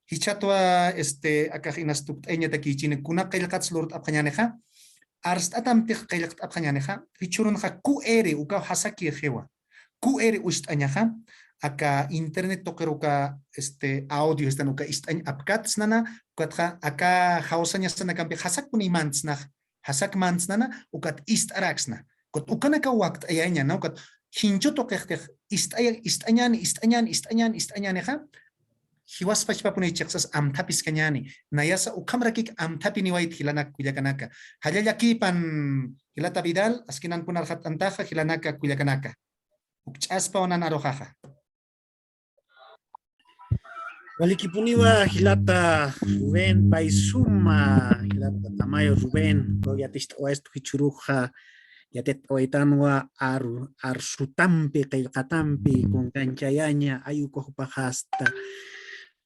Jichatwa, este, akax inas tukt'ayañatakichini, kuna qillqats lurt'apxañänixa, arst'atamtix qillqt'apxañänixa, jichhürunxa Q R ukaw jasakïxiwa. Q R ucht'añaxa, aka internet tuqir uka, este, audio, este, uka ist'añ apkatsnana, ukatxa aka jawsañasanakampi jasakpuniy mantsnax, jasak mantsnana, ukat ist'araksna. Ukat ukanakaw wakt'ayaña, ¿no? Ukat jinchu tuqixtix ist'aya-, ist'añäni, ist'añäni, ist'añäni, ist'añänixa, jiwas pachpapuniy chiqsas amthapiskañäni, nayasa ukhamrakik amthapiniwayt jilanak kullakanaka. Jallallakipan jilata Vidal, askinanpun arxat'antaxa jilanaka kullakanaka. Ukch'aspaw nan aruxaxa. Walikipuniwa jilata Rubén, pay suma, jilata Tamayo Rubén, ukaw yaticht'awaystu jichhüruxa, yatiqt'awaytanwa ar-, arsutampi, qillqatampi, kunkanchayaña, ayukaxpaxa asta,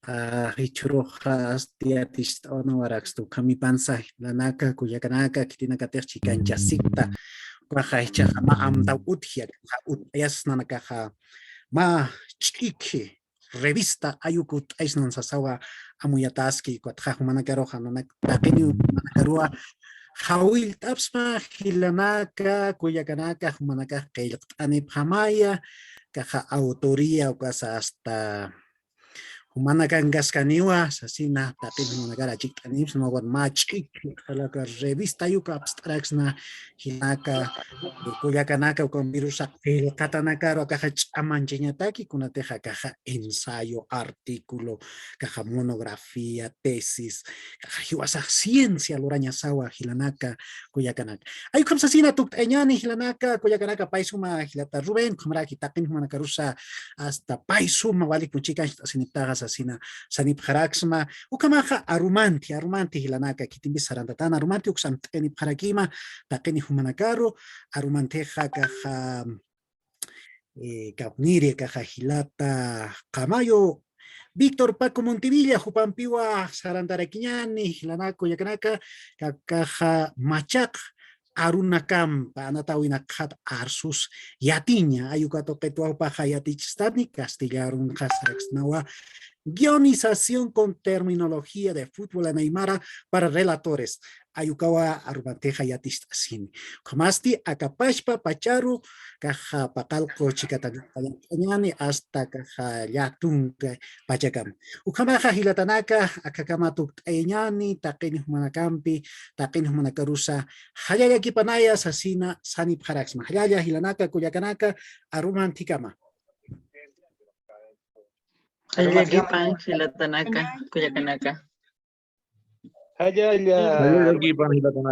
ah, jichhüruxa asta yaticht'awanawaraksta, ukhamipansa jilanaka, kullakanaka, khitinakatix chikanchasikta, ukaxa jichhaxa mä amtaw utji, akaxa ut'ayasnanakaxa, mä ch'ikhi, revista ayuku t'aysnan sasawa amuyataski, ukatxa jumanakaruxa nanak taqini jumanakaruwa jawillt'apsma jilanaka, kullakanaka, jumanakax qillqt'anipxamaya, akaxa autoría ukasa asta jumanakankaskaniwa sasina taqini jumanakar achikt'anipsma, mä ch'ikhi, revista ayuku apst'araksna, jilanaka, kullakanaka, ukampirusa qillqatanakaru akaxa ch'amanchañataki, kunatixa akaxa ensayo, artículo, akaxa monografía, tesis, akaxa jiwasax ciencia lurañasawa jilanaka, kullakanaka. Ay, ukham sasina tukt'ayañäni jilanaka, kullakanaka, pay suma jilata Rubén, ukhamaraki taqin jumanakarusa asta pay suma wali kuchikancht'asiniptaxa sasina sanipxaraksma, ukhamaxa arumanti, arumanti jilanaka, khitimpis sarantatana arumanti, uksa amt'anipxarakima, taqini jumanakaru, arumantixa akaxa, eh, kawkniri akaxa jilata Qamayo Víctor Paco Montivilla, jupampiwa sarantarakiñäni, jilanaka, kullakanaka, akaxa machaq arunakampa anatawinakxat arsus yatiña, ayuka tuqitwa jupaxa yatichistani, castellanxa saraksnawa, guionización con terminología de fútbol en aymara para relatores. Ayukawa arumantixa yaticht'asini. Ukhamasti aka pachpa pacharu, akaxa paqallqu chikatanañani asta akaxa llätunka pachakama. Ukhamaxa jilatanaka, akhakama tukt'ayañäni, taqini jumanakampi, taqini jumanakarusa, jallallakipanaya sasina sanipxaraksma. Jallalla jilanaka, kullakanaka, arumantikama. Jallallakipan jilatanaka, kullakanaka. Jallalla. Jallallakipan jilatanaka.